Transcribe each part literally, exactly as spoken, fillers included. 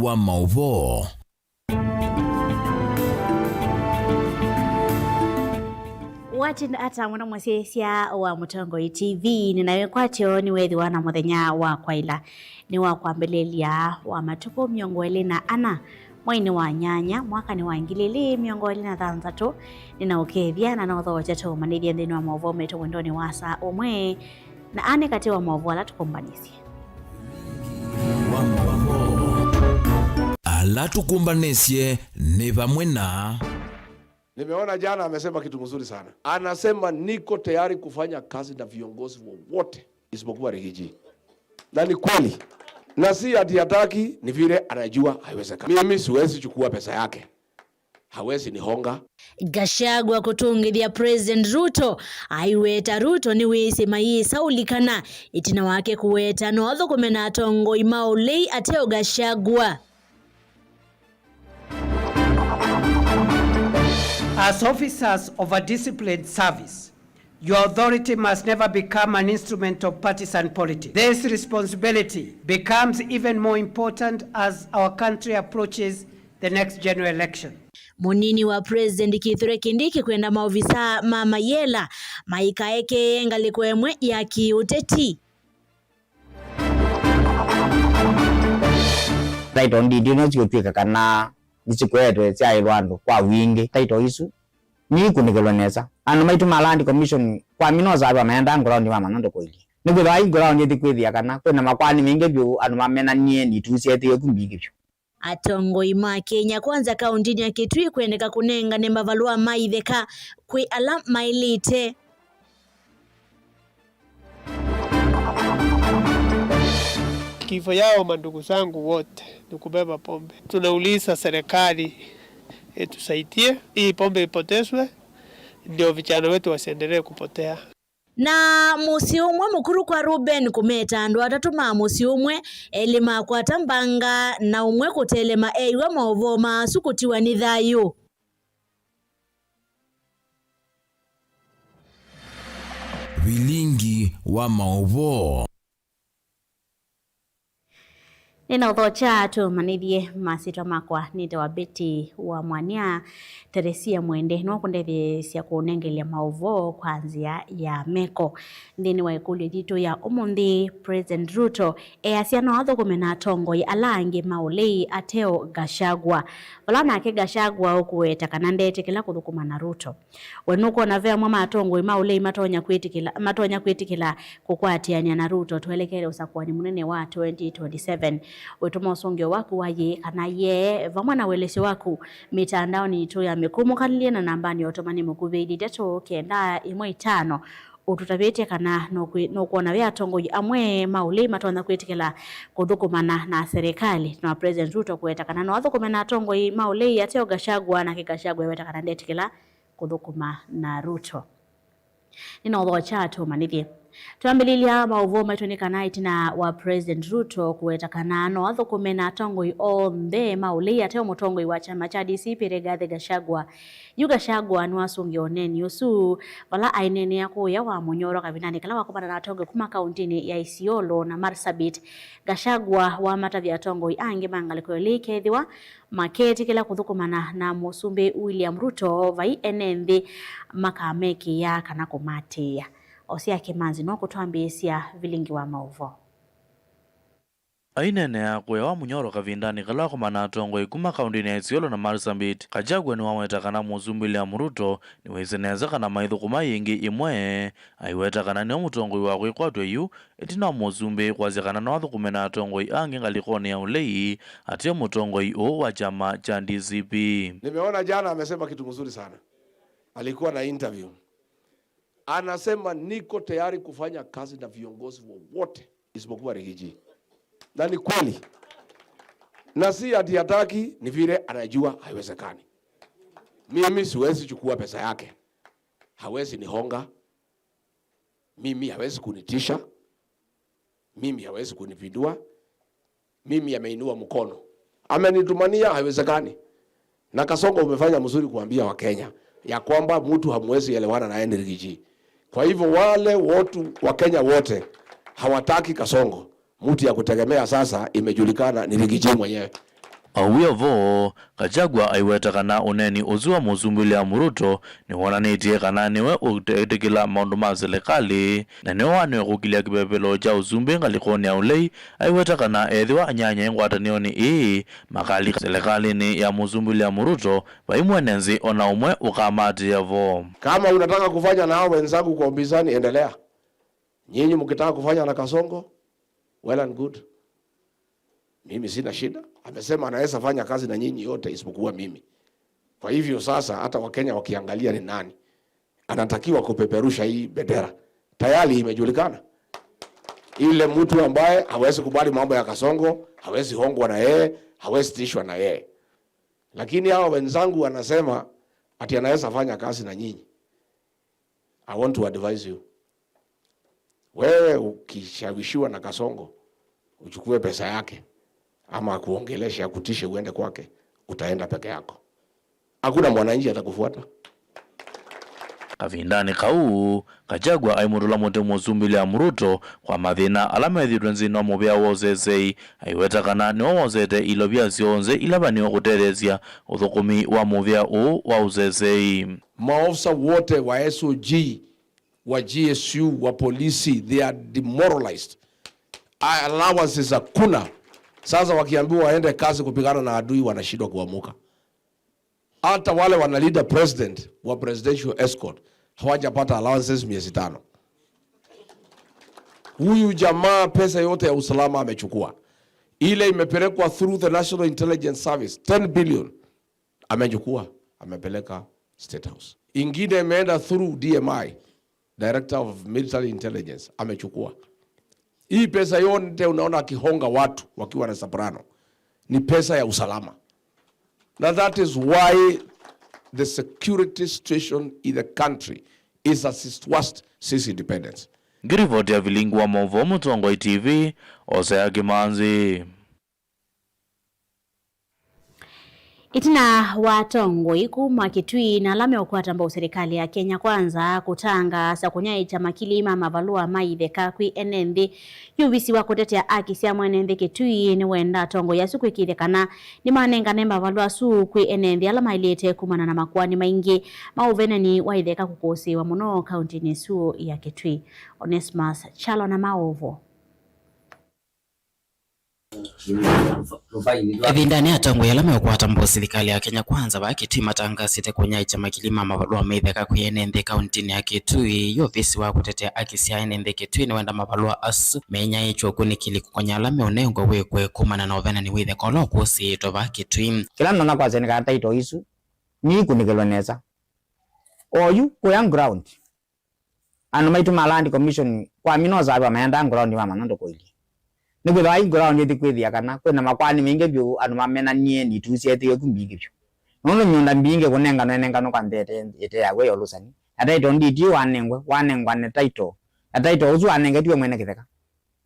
wa maũvoo. Watinda ata mũno mũsyaĩĩsya wa Mũtongoi T V? Nĩ na wĩkwatyo nĩweethĩwa na mũthenya wa kwaĩla, nĩ wa kwambĩlĩlya wa matukũ mĩongo ĩlĩ na ana, mweinĩ wa nyanya, mwakanĩ wa ngili ilĩ mĩongo ĩlĩ na thanthatũ. Nĩ na ũkethya na no ũthoosya tũũmanyĩthye nthĩnĩ wa maũvoo maitũ wendonĩ wa saa ũmwe, na aa nĩ katĩ wa maũvoo ala tũkũmbanĩsye. Ala tũkũmbanĩsye nĩ vamwe na. Nimeona jana amesema kitu mzuri sana. Anasema, "Niko tayari kufanya kazi na viongozi wowote isipokuwa Rigiji." Na ni kweli. Na si ati hataki, ni vile anajua haiwezekani. Mimi siwezi chukua pesa yake. Hawezi nihonga. Gachagua kũtũngĩthya President Ruto. Aiweta Ruto nĩwĩsĩ mayĩsa ũlikana. Ĩtina wake kũweta no athũkũme na atongoi ma ũlei ateo Gachagua. As officers of a disciplined service, your authority must never become an instrument of partisan politics. This responsibility becomes even more important as our country approaches the next general election. Mũnini wa President Kithure Kindiki kwenda maovisa ma Mayela maikaekee ngalĩko ĩmwe ya kĩũteti. Title deed ino siũtw'ĩka kana nĩsikũetwe syaĩlwa andũ kwa wingĩ. Title isu niikunĩkĩlwe nesa. Andũ maitũ ma Land Commission kwa mino sava maenda ground wa manondo kũilyĩ. Nĩkwĩthĩwa i ground ĩthi kwĩthĩa kana kwĩna makwani maingĩ vyũ andũ mamenanie nitu syeethĩĩwe ku mbingĩ vyũ. Atongoi ma Kenya Kwanza kaũntĩnĩ ya Kitui kwendeka kũnengane mavalũa ma itheka kwĩ ala maĩlĩte. Kifo yao, mandugu zangu wote, ni kubeba pombe. Tunauliza serikali itusaidie, hii pombe ipotezwe, ndio vijana wetu wasiendelee kupotea. Na mũsyĩ ũmwe mũkuru kwa Reuben kũmeta andũ atatũ ma mũsyĩ ũmwe, elĩ makwata mbanga, na ũmwe kũtelema eiw'a maũvoo maasu kũtiwa nĩ thayũ. Vilingi wa maũvoo. Nĩnaũthokya tũmanyĩthye masyĩtwa makwa. Nĩtawa Betty wa Mwania. Teresia Mwende nĩwe ũkũndetheesya kũũnengelya maũvoo kwa nzĩa ya meko. Nthĩnĩ wa ĩkũlyo yitũ ya ũmũnthĩ, President Ruto easya no athũkũme na atongoi ala angĩ ma ũlei ateo Gachagua, vala nake Gachagua ũkũweta kana ndetĩkĩla kũthũkũma na Ruto. We nũkwona ve amwe ma atongoi ma ũlei matonya kwĩtĩkĩla, matonya kwĩtĩkĩla kũkwatĩanĩa na Ruto twelekele ũsakũanĩ mũnene wa twenty twenty-seven? Wĩtũma ũsũngĩo waku wa yĩĩ kana yee, vamwe na ũelesyo waku mĩtandaonĩ yitũ ya mĩkũmũkalĩlye na nambanĩ ya ũtũmani mũkuvĩ ilĩ itatũ kenda ĩmwe itano, ũtũtavĩtye kana nũkwĩ-, nũkwona ve atongoi amwe ma ũlei matonya kwĩtĩkĩla kũthũkũmana na serikali. Na President Ruto kũweta kana no athũkũme na atongoi ma ũlei ateo Gachagua, nake Gachagua eweta kana ndetĩkĩla kũthũkũma na Ruto. Nĩnaũthokya tũmanyĩthye. Twambĩlĩlya maũvoo maitũ nĩ kana ĩtina wa President Ruto kũweta kana no athũkũme na atongoi onthe ma ũlei ateo mũtongoi wa kyama kya D C P Rigathi Gachagua. Yu Gachagua nĩwasũngĩe ũneeni ũsu vala aineenea kũya wa Mũnyoro kavindanĩ kala wakomana na atongoi kuma kaũntĩnĩ ya Isiolo na Marsabit. Gachagua wamatavya atongoi angĩ ma ngalĩko ĩlĩ kethĩwa maketĩkĩla kũthũkũmana na Mũsumbĩ William Ruto, vai ene nthĩ makamekĩĩa kana kũmatĩĩa. Osia Kĩmanzi no kũtwambĩĩsya vilingi wa maũvoo. Aineenea kũya wa Mũnyoro kavindanĩ kala akomana na atongoi kuma kaũntĩnĩ ya Isiolo na Marsabit, Gachagua nĩwaweta kana Mũsumbĩ William Ruto nĩwĩsĩ nesa kana maithũkũma yĩngĩ ĩmwe. Aiweta kana nĩwe mũtongoi wa kwĩkwatw'a yu, ĩtina wa Mũsumbĩ kwasya kana no athũkũme na atongoi angĩ ngalĩkonĩ ya ũlei, ateo mũtongoi ũũ wa kyama kya D C P. Nimeona jana amesema kitu mzuri sana. Alikuwa na interview. Anasema, "Niko tayari kufanya kazi na viongozi wowote isipokuwa Rigiji." Na ni kweli. Na si ati hataki, ni vile anajua haiwezekani. Mimi siwezi chukua pesa yake. Hawezi nihonga. Mimi hawezi kunitisha. Mimi hawezi kunipindua. Mimi ameinua mkono. Amenitumania, haiwezekani. Na Kasongo, umefanya mzuri kuambia Wakenya ya kwamba mtu hamwezi elewana na yeye ni Rigiji. Kwa hivyo wale watu wa Kenya wote hawataki Kasongo. Mtu ya kutegemea sasa imejulikana ni Rigiji mwenyewe. O wĩ o vo, Gachagua aiweta kana ũneeni ũsu wa Mũsumbĩ William Ruto nĩwonanĩtye kana nĩwe ũtetĩkĩla maũndũ ma silikalĩ, na nĩwe wanewe kũkilya kĩpepelo kya ũsumbĩ ngalĩkonĩ ya ũlei, aiweta kana ethĩwa anyanyae ngwatanĩonĩ ĩĩ makalika silikalĩnĩ ya Mũsumbĩ William Ruto, vai mwene nthĩ o na ũmwe ũkamaatĩĩa vo. Kama unataka kufanya na hao wenzangu kwa upinzani, endelea. Nyinyi mkitaka kufanya na Kasongo, well and good. Mimi sina shida. Amesema anaweza fanya kazi na nyinyi yote isipokuwa mimi. Kwa hivyo sasa, hata Wakenya wakiangalia ni nani anatakiwa kupeperusha hii bendera, tayari imejulikana. Ile mtu ambaye hawezi kubali mambo ya Kasongo, hawezi hongwa na yeye, hawezi tishwa na yeye. Lakini hawa wenzangu wanasema ati anaweza fanya kazi na nyinyi. I want to advise you. Wewe ukishawishiwa na Kasongo, uchukue pesa yake, ama akuongeleshe, akutishe uende kwake, utaenda peke yako. Hakuna mwananchi atakufuata. Kavindanĩ kau, Gachagua aimũtũla mũtĩ Mũsumbĩ William Ruto kwa mathĩna ala methĩĩtwe nthĩnĩ wa mũvĩa wa ũsesei, aiweta kana nĩwe wosete ilovia syonthe ila vaniwe kũtetheesya ũthũkũmi wa mũvĩa ũũ wa ũsesei. Maofisa wote wa S O G, wa G S U, wa polisi, they are demoralized. Allowances hakuna. Sasa wakiambiwa waende kazi kupigana na adui, wanashindwa kuamuka. Hata wale wanalinda president wa presidential escort hawajapata allowances miezi tano. Huyu jamaa pesa yote ya usalama amechukua. Ile imepelekwa through the National Intelligence Service, ten billion, amechukua, amepeleka State House. Ingine imeenda through D M I, Director of Military Intelligence, amechukua. Hii pesa yote unaona akihonga watu wakiwa na soprano ni pesa ya usalama. Na that is why the security situation in the country is at its worst since independence. Ngiripoti ya vilingi wa maũvoo Mũtongoi T V, Osea Kĩmanzi. Ĩtina wa atongoi kuma Kitui na ala meũkwata mbau silikalĩ ya Kenya Kwanza kũtangaasa kũnyaĩĩkya makili ma mavalũa ma itheka kwĩ ene nthĩ, yu ovisi wa kũtetea aki sya mwene nthĩ Kitui nĩwenda atongoi asu kwĩkĩĩthya kana nĩmanengane mavalũa asu kwĩ ene nthĩ ala maĩlĩte kumana na makoani maingĩ ma ũvenani wa itheka kũkũsĩĩwa mũno kauntinĩ ĩsu ya Kitui. Onesmus Kyalo na maũvoo. Ĩvindanĩ, atongoi ala meũkwata mbau silikalĩ ya Kenya Kwanza vaa Kitui matangaasĩte kũnyaĩĩkya makili ma mavalũa ma itheka kwĩ ene nthĩ kauntinĩ ya Kitui. Yu ovisi wa kũtetea aki sya ene nthĩ Kitui nĩwenda mavalũa asu menyaĩĩkye ũkunĩkĩli kũkonya ala meũnengwa wĩkwe kumana na ũvenani wa itheka ũla ũkũsĩĩtwe vaa Kitui. Kĩla ndonya kwasya nĩ kana title isu niikunĩkĩlwe nesa. Oyu kũya ground, andũ maitũ ma Land Commission kwa mi no saviwa maendaa ground vamanya ũndũ kũilyĩ. Nĩkwĩthĩwa i ground ĩthi kwĩthĩa kana kwĩna makoani maingĩ vyũ, andũ mamenanie, na itu syeethĩwe ku mbingĩ vyũ. Nũndũ mĩũnda mbingĩ kũnenganwa ĩnenganwe kwa nthĩ ĩte, ĩte ya wĩa ya ũlũsani. Na title deed yu wanengwe, wanengwa nĩ title. Na title ũsu wanengetiwe mwene kĩtheka.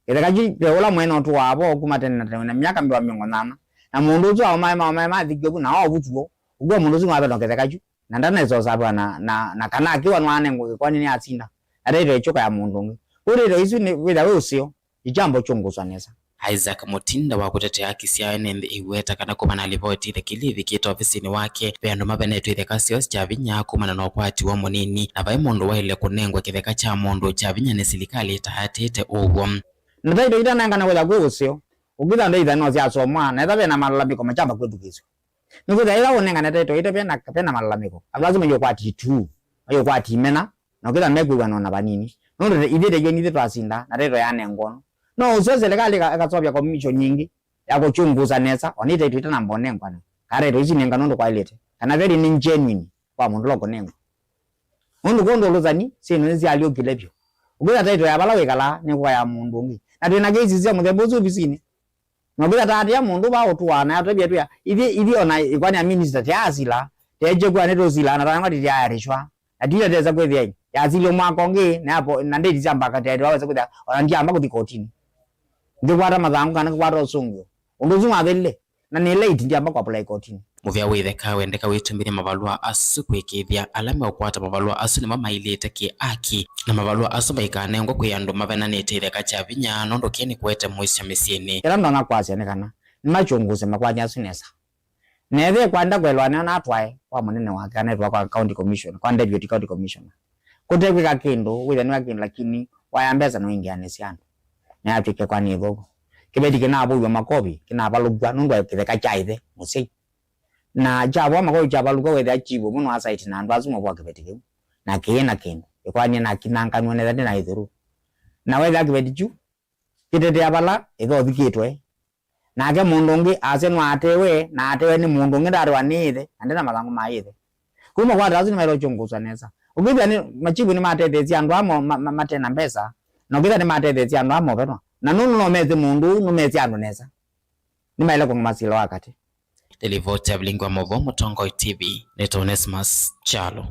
Kĩtheka kyu ve ũla mwene ũtũaa vo kuma tene na tene na myaka mbewa mĩongo nyanya. Na mũndũ ũsu aũmaema, aũmaema athikiwe vu na oovutw'o. Ũkw'a mũndũ ũsu nĩwavetwa kĩtheka kyu. Na ndanesa ũsavĩwa na, na, na kana akĩwa nĩwanengwa kĩkoani nĩ asinda, na title ĩkyũka ya mũndũ ũngĩ. Kwoou title isu nĩ wĩtha wĩ ũseo, ikyamba ũkyũngũswa nesa. Isaac Mutinda wa kũtetea haki sya ene nthĩ aiweta kana kuma na livoti itheke ila ivikĩte ovisinĩ wake, ve andũ mavenetwe itheka syoo sya vinya kumana na ũkwati woo mũnini, na vai mũndũ waĩle kũnengwa kĩtheka kya mũndũ kya vinya nĩ silikalĩ ĩtaatĩte ũw'o. Na title itanengane wĩtha kwĩ ũseo, ũkĩtha ndeithya no syasomwa, na ethĩwa vena malalamiko makyamba kwĩthukĩĩsw'a. Nĩkwĩthĩwa ĩla ũnengane title ĩte vena, vena malalamiko, andũ asu mayũkwati tu, mayũkwati imena, na ũkĩtha mekwĩw'ana o na vanini. Nũndũ ithyĩ taiwe nithyĩ twasinda, na title yanengwa ũno. No ũseo silikalĩ ĩka-, ĩkasovya commission yĩngĩ ya kũkyũngũsa nesa, o na title itanamba ũnengwa nĩ, kana title isu inenganwe ũndũ kwaĩlĩte, kana veli nĩ genuine kwa mũndũ ũla ũkũnengwa. Nũndũ kwondũ ũlũsani, syĩndũ nĩsyalyũkile vyũ. Ũkĩtha title ya vala wĩkalaa nĩkũka ya mũndũ ũngĩ. Na twĩ na cases sya mũthemba ũsu ovisinĩ. Na ũkĩtha taatĩa mũndũ va ũtũaa na atwĩvya twĩa, ithyĩ, ithyĩ o na ĩkoani ya minister tyaasila, teekye kwĩa nĩtũsilaa na twanengwa tĩtyaayarĩshwa. Na tila tesa kwĩthĩa yasilwe mwaka ũngĩ, na yapo, na ndĩti sya mbaka tyaĩtwa wesa kwĩthĩa, o na ndyamba kũthi kotinĩ. Ngĩkwata mathangũ kana ngĩkwata ũsũngĩo. Ũndũ ũsu wathelile. Na nĩ late, ndyamba kũapply kotinĩ. Mũvĩa wa itheka wendeka wĩtũmĩthya mavalũa asu kũĩkĩĩthya ala meũkwata mavalũa asu nĩmo maĩlĩte kĩ-aki, na mavalũa asu maikanengwe kwĩ andũ mavenanĩte itheka kya vinya, nũndũ kĩĩ nĩkũete mũisyo mĩsyĩnĩ. Kĩla ndonya kwasya nĩ kana, nĩmachunguse makwanya asu nesa. Na ethĩwa ekwenda kũelewa nĩo natwae kwa mũnene wake, kana etwae kwa county commissioner, kwa deputy county commissioner. Kũtekwĩka kĩndũ, wĩthĩa nĩweka kĩndũ, lakini waya mbesa nũingĩanĩsya andũ. Na yatw'ĩke kwa nĩ ĩthũku. Kĩveti kĩnavũiw'a makovi, kĩnavalũkw'a nũndũ wa kĩtheka kya ĩthe mũsyai. Na kyavũa makovi kyavalũkw'a, wĩthĩa chief ũmwe nĩwasaiti na andũ asu mavũa kĩveti kĩu. Na kĩĩ na kĩndũ. Ĩkwany'a na kĩnanganw'e nesa ndĩ na ĩthũru. Na wethĩa kĩveti kyu kĩtetea vala ĩthe ũthikĩtwe. Nake mũndũ ũngĩ asya nĩwatewe, na atewe nĩ mũndũ ũngĩ ndatewa nĩ ĩthe, na ndena mathangũ ma ĩthe. Kwoou makwata asu nĩmaĩle ũkyũngũswa nesa. Ũkĩthĩa nĩ machifu nĩmatetheesye andũ aa mo- ma- ma- mate na mbesa, na ũkĩthĩa nĩmatetheesye andũ aa movetwa. Na nũndũ no mesĩ mũndũ ũu, nũmesĩ andũ nesa. Nĩmaĩle kũng'ama sila wa katĩ. Nĩ livoti ya Vilingi wa Maũvoo, Mũtongoi T V, nĩ Onesmus Kyalo.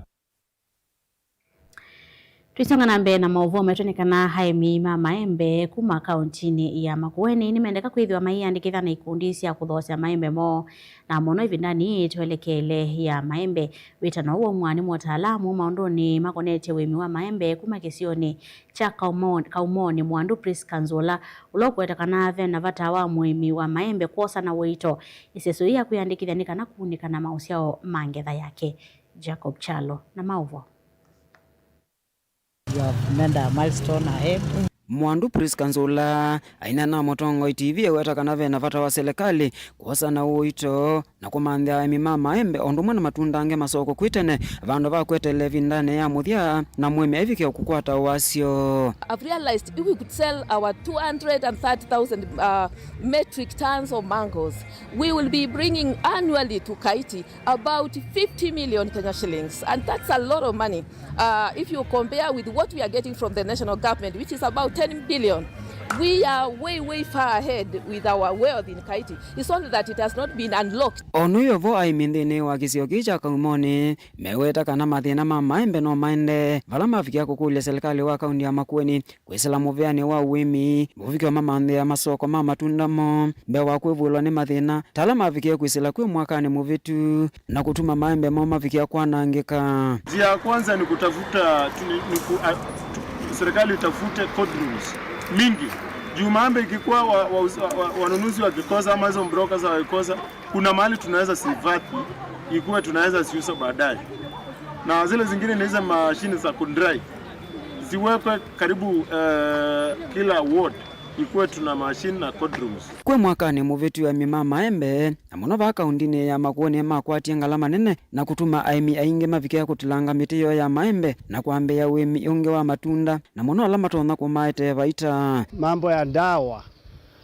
Tũisonga na mbee na maũvoo maitũ nĩ kana aĩmi ma maembe kuma kauntinĩ ya Makueni nĩmendeka kwĩthĩwa maiandĩkĩthya na ikundi sya kũthoosya maembe moo, na mũno ĩvindanĩ yĩĩ twelekele ya maembe. Wĩtano ũũ waumwa nĩ motaalamu maũndũnĩ makonetye ũĩmi wa maembe kuma kĩsionĩ kya Kaumo- Kaumonĩ, Mwandu Prisca Nzũla, ũla ũkũweta kana ve na vata wa mũĩmi wa maembe kwosa na ũito ĩseso yĩĩ ya kwĩandĩkĩthya nĩ kana kuunĩka na maũsyao ma ngetha yake. Jacob Kyalo na maũvoo. You have made a milestone ahead. Mwandu Prisca Nzũla aineena na Mũtongoi T V eweta kana ve na vata wa silikalĩ kwosa na ũito na kũmanthĩa aĩmi ma maembe o ũndũ ũmwe na matunda angĩ masoko kwĩ tene, vandũ va kweteela ĩvindanĩ ya mũthya na mũĩmi aivike kũkwata wasyo. I've realized if we could sell our two hundred and thirty thousand, uh, metric tons of mangoes, we will be bringing annually to Kaiti about fifty million Kenya shillings, and that's a lot of money. Uh, if you compare with what we are getting from the national government, which is about ten billion, we are way, way far ahead with our wealth in Kaiti. It's only that it has not been unlocked. O nũyo vo aĩmi nthĩnĩ wa kĩsio kĩĩ kya Kaumonĩ meweta kana mathĩna ma maembe no maendee, vala mavikĩa kũkũlya silikalĩ wa kaunti ya Makueni kwĩsĩla mũvĩanĩ wa ũĩmi, mũvikĩo mamanthĩa masoko ma matunda moo mbee wa kwĩvũĩlwa nĩ mathĩna ta ala mavikie kwĩsĩla kwĩ mwakanĩ mũvĩtu, na kũtuma maembe moo mavikia kwanangĩka. Njia ya kwanza ni kutafuta, tu- ni, ni ku, a, tu, serikali itafute cold rooms mingi. Juu maembe ikikuwa wa, wa, wa, wa, wanunuzi wakikosa ama hizo brokers wakikosa, kuna mahali tunaweza sihifadhi, ikuwe tunaweza ziuza baadaye. Na zile zingine ni hizo mashine za kudry, ziwekwe karibu, eh, kila ward, ikuwe tuna machine na cold rooms. Kwĩ mwakanĩ mũvĩtu aĩmi ma maembe, na mũno vaa kauntinĩ ya Makueni, makwatie ngalama nene na kũtuma aĩmi aingĩ mavikĩa kũtilanga mĩtĩ yoo ya maembe na kwambĩĩa ũĩmi ũngĩ wa matunda, na mũno ala matonya kũmaetee vaita. Mambo ya dawa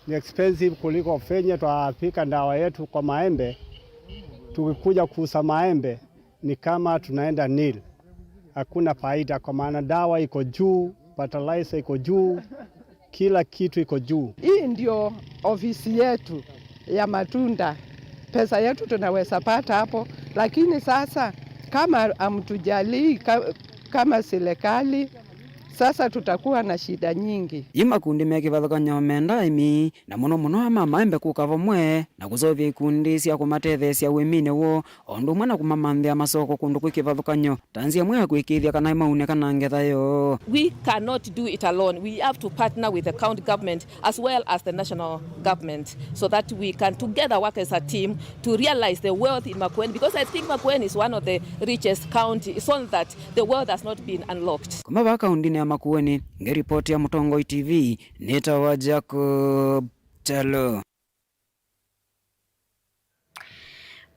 ni expensive kuliko venye twapika dawa yetu kwa maembe. Tukikuja kuuza maembe, ni kama tunaenda nil. Hakuna faida, kwa maana dawa iko juu, fertilizer iko juu, kila kitu iko juu. Hii ndio ofisi yetu ya matunda. Pesa yetu tunaweza pata hapo, lakini sasa kama hamtujalii ka- kama serikali, sasa tutakuwa na shida nyingi. Yu makundi me kĩvathũkany'o menda aĩmi, na mũno mũno ama maembe kũka vamwe, na kũseũvya ikundi sya kũmatetheesya ũĩminĩ woo, o ũndũ ũmwe na kũmamanthĩa masoko kũndũ kwĩ kĩvathũkany'o, ta nzĩa ĩmwe ya kũĩkĩĩthya kana nĩmaunĩka na ngetha yoo. We cannot do it alone. We have to partner with the county government as well as the national government so that we can together work as a team to realize the wealth in Makueni, because I think Makueni is one of the richest county. It's only that the wealth has not been unlocked. Kuma vaa kauntinĩ ya Makueni, ngĩripoti ya Mũtongoi T V, nĩtawa Jacob Kyalo.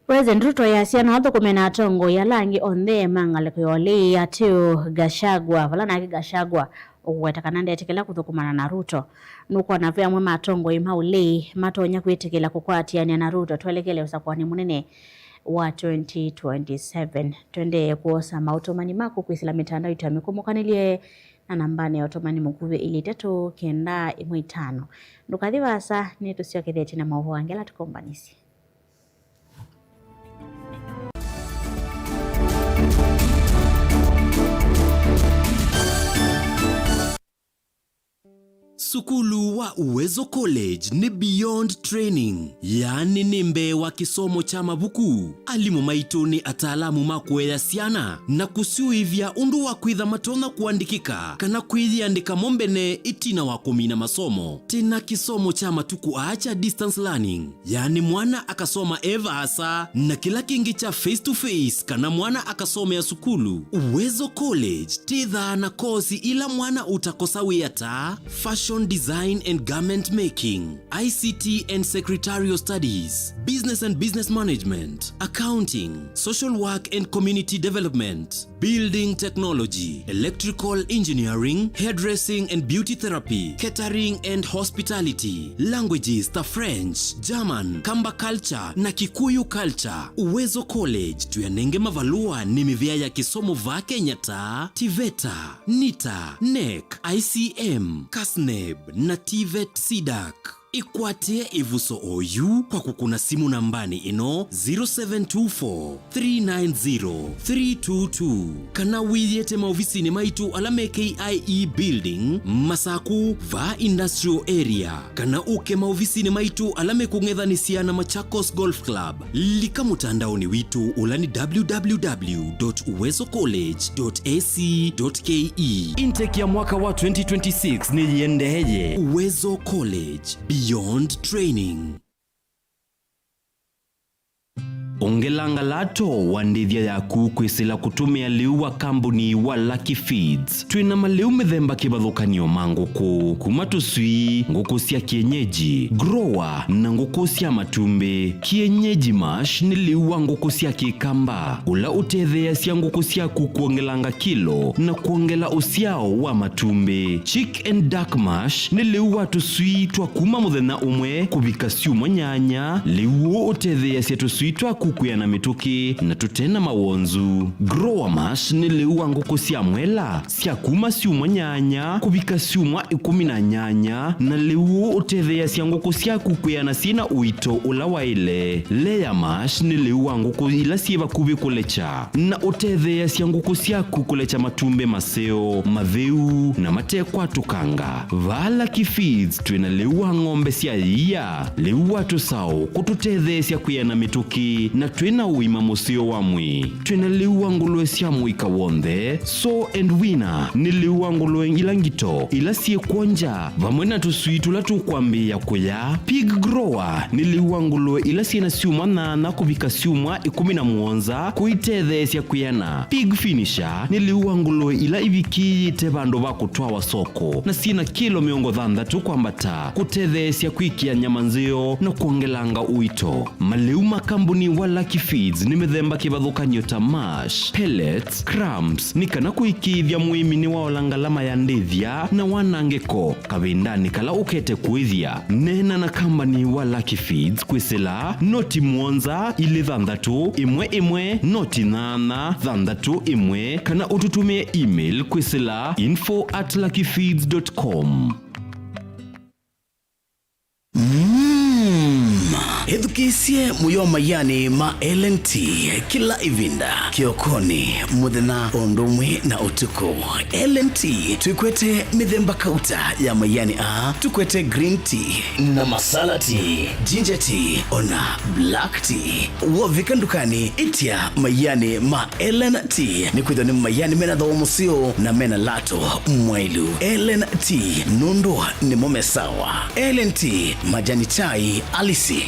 President Ruto easya no athũkũme na atongoi ala angĩ onthe ma ngalĩko ya ũlei, ateo Gachagua, vala nake Gachagua ũkũweta kana ndetĩkĩla kũthũkũmana na Ruto. Nũkwona ve amwe ma atongoi ma ũlei matonya kwĩtĩkĩla kũkwatĩanĩa na Ruto twelekele ũsakũanĩ mũnene wa twenty twenty-seven. Tũendee kwosa maũtũmani maku kwĩsĩla mĩtandao itũ ya mĩkũmũkanĩlye na nambanĩ ya ũtũmani mũkuvĩ ilĩ itatũ kenda ĩmwe itano. Ndũkathi vaasa, nĩtũsyokethetye na maũvoo angĩ ala tũkombanisye. Sukulu wa Uwezo College nĩ beyond training, yaani nĩ mbee wa kĩsomo kya mavuku. Alimũ maitũ nĩ ataalamu ma kũea syana na kũsyũĩvya ũndũ wa kwĩtha matonya kũandĩkĩka kana kwĩyĩandĩka mo mbene ĩtina wa kũmina masomo. Twĩna kĩsomo kya matukũ aa kya distance learning, yaani mwana akasoma e vaasa, na kĩla kĩngĩ kya face to face kana mwana akasomea sukulu. Uwezo College twĩthaa na kosi ila mwana ũtakosa wĩa ta fashion design and garment making, I C T and secretarial studies, business and business management, accounting, social work and community development, building technology, electrical engineering, hairdressing and beauty therapy, catering and hospitality, languages ta French, German, Kamba culture na Kikuyu culture. Uwezo College tũyanenge mavalũa nĩ mĩvĩa ya kĩsomo vaa Kenya ta TVETA, NITA, NEC, I C M, KASNEB na TVET CDAC. Ĩkwatĩe ĩvuso oyu kwa kũkũna simũ nambanĩ ĩno, zero seven two four, three nine zero, three two two, kana wĩyĩte maovisinĩ maitũ ala me K I E Building, Masaku, vaa Industrial Area, kana ũke maovisinĩ maitũ ala mekũng'ethanĩsya na Machakos Golf Club. Lika mũtandaonĩ witũ ũla nĩ W W W dot uwezo college dot A C dot K E. Intake ya mwaka wa twenty twenty-six nĩyĩendeeye. Uwezo College, beyond training. Ongelanga lato wa ndĩthya yaku kwĩsĩla kũtũmĩa lĩu wa kambuni wa Lucky Feeds. Twĩ na malĩu mĩthemba kĩvathũkany'o ma ngũkũ, kuma tũswii, ngũkũ sya kienyeji, grower, na ngũkũ sya matumbĩ. Kienyeji mash nĩ lĩu wa ngũkũ sya kĩkamba, ũla ũtetheeasya ngũkũ syaku kwongelanga kilo na kwongela ũsyao wa matumbĩ. Chick and duck mash nĩ lĩu wa tũswii twa kuma mũthenya ũmwe kũvika syumwa nyanya. Lĩu ũũ ũtetheeasya tũswii twaku kwĩana mĩtũkĩ na tũte na mawonzu. Grower mash nĩ lĩu wa ngũkũ sya mwela sya kuma syumwa nyanya kũvika syumwa ĩkũmi na nyanya, na lĩu ũtetheeasya ngũkũ syaku kwĩana syĩ na ũito ũla waĩle. Layer mash nĩ lĩu wa ngũkũ ila syĩ vakuvĩ kũlekya, na ũtetheeasya ngũkũ syaku kũlekya matumbĩ maseo, matheu, na matekwatũkanga. Vaa Lucky Feeds twĩ na lĩu wa ng'ombe sya ĩia, lĩu wa tũsaũ kũtũtetheesya kwĩana mĩtũkĩ, na twĩ na ũima mũseo wa mwĩĩ. Twĩ na lĩu wa ngũlũe sya mũika w'onthe. Sow and weaner nĩ lĩu wa ngũlũe ila ngito, ila syĩ kwonja, vamwe na tũswii tũla tũkwambĩĩa kũya. Pig grower nĩ lĩu wa ngũlũe ila syĩ na syumwa nyanya kũvika syumwa ĩkũmi na mũonza kũitetheesya kwĩana. Pig finisher nĩ lĩu wa ngũlũe ila ivikĩĩte vandũ va kũtwawa soko na syĩ na kilo mĩongo thanthatũ kwambata kũtetheesya kwĩkĩa nyama nzeo na kwongelanga ũito. Malĩu ma kambuni wa Lucky Feeds nĩ mĩthemba kĩvathũkany'o ta mash, pellets, crumbs, nĩ kana kũĩkĩĩthya mũĩmi nĩwaola ngalama ya ndĩthya na wanangĩko kavindanĩ kala ũkete kũĩthya. Neena na kambani wa Lucky Feeds kwĩsĩla noti mũonza ilĩ thanthatũ ĩmwe ĩmwe noti nyanya thanthatũ ĩmwe, kana ũtũtũmĩe email kwĩsĩla info at luckyfeeds dot com. Mm. Ĩthukĩĩsye mũyo wa maianĩ ma L N T kĩla ĩvinda, kĩokonĩ, mũthenya, o ũndũ ũmwe na ũtukũ. L N T twĩkwete mĩthemba kauta ya maianĩ aa, tũkwete green tea na masala tea, ginger tea, ona black tea. Wovika ndukanĩ, ĩtya maianĩ ma L N T, nĩkwĩthĩwa nĩ maianĩ mena thooa mũseo na mena lato mwaĩlu. L N T, nũndũ nĩmo me sawa. L N T, majani chai halisi.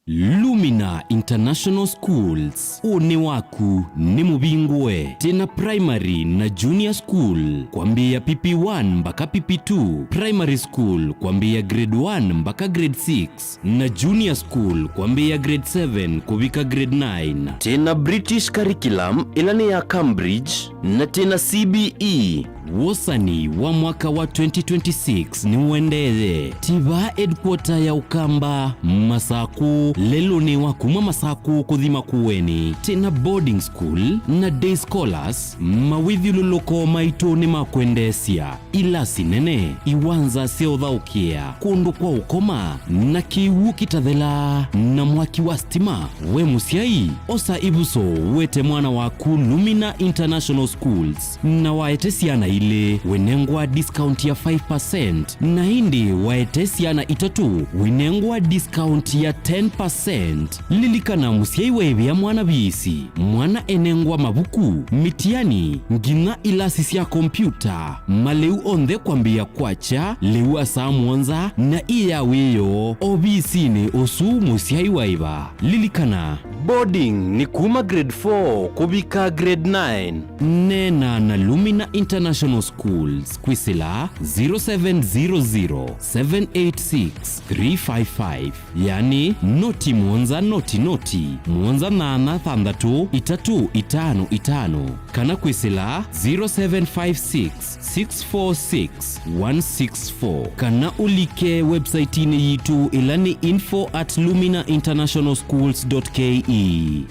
Lumina International Schools, ũnĩ waku nĩ mũvingũe. Twĩna primary na junior school kwambĩĩa P P one mpaka P P two, primary school kwambĩĩa grade one mpaka grade six, na junior school kwambĩĩa grade seven kũvika grade nine. Twĩna British curriculum ĩla nĩ ya Cambridge, na twĩna C B E, Wosani wa mwaka wa twenty twenty-six nĩũendee. Ti vaa headquarter ya Ũkamba, Masakũ, lelũnĩ wa kuma Masakũ kũthi Makueni. Twĩna boarding school na day scholars, mawĩthyũlũlũko maitũ nĩ ma kwendeesya. Ilasi nene, iwanza sya ũthaũkĩa, kũndũ kwa ũkoma, na kĩw'ũ kĩtathelaa, na mwaki wa stima. We mũsyai, osa ĩvuso wete mwana waku Lumina International Schools, na waete syana ilĩ, wĩnengwa discount ya five percent, na ĩndĩ waete syana itatũ, wĩnengwa discount ya ten percent. Lilikana, mũsyai waĩvĩa mwana viisi, mwana enengwa mavuku, mĩtiani, nginya ilasi sya kompyuta, malĩu onthe kwambĩĩa kwakya lĩu saa mũonza, na ĩya wĩoo ovisinĩ ũsu mũsyai waĩva. Lilikana, boarding nĩ kuma grade four kũvika grade nine. Neena na Lumina International Schools kwĩsĩla zero seven zero zero, seven eight six, three five five. Yani, noti mũonza noti noti, mũonza nyanya thanthatũ itatũ itano itano, kana kwĩsĩla zero seven five six, six four six, one six four, kana ũlike website-inĩ yitũ, ĩla nĩ info at lumina international schools dot K E.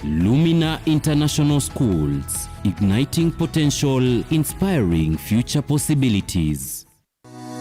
Lumina International Schools, igniting potential, inspiring future possibilities.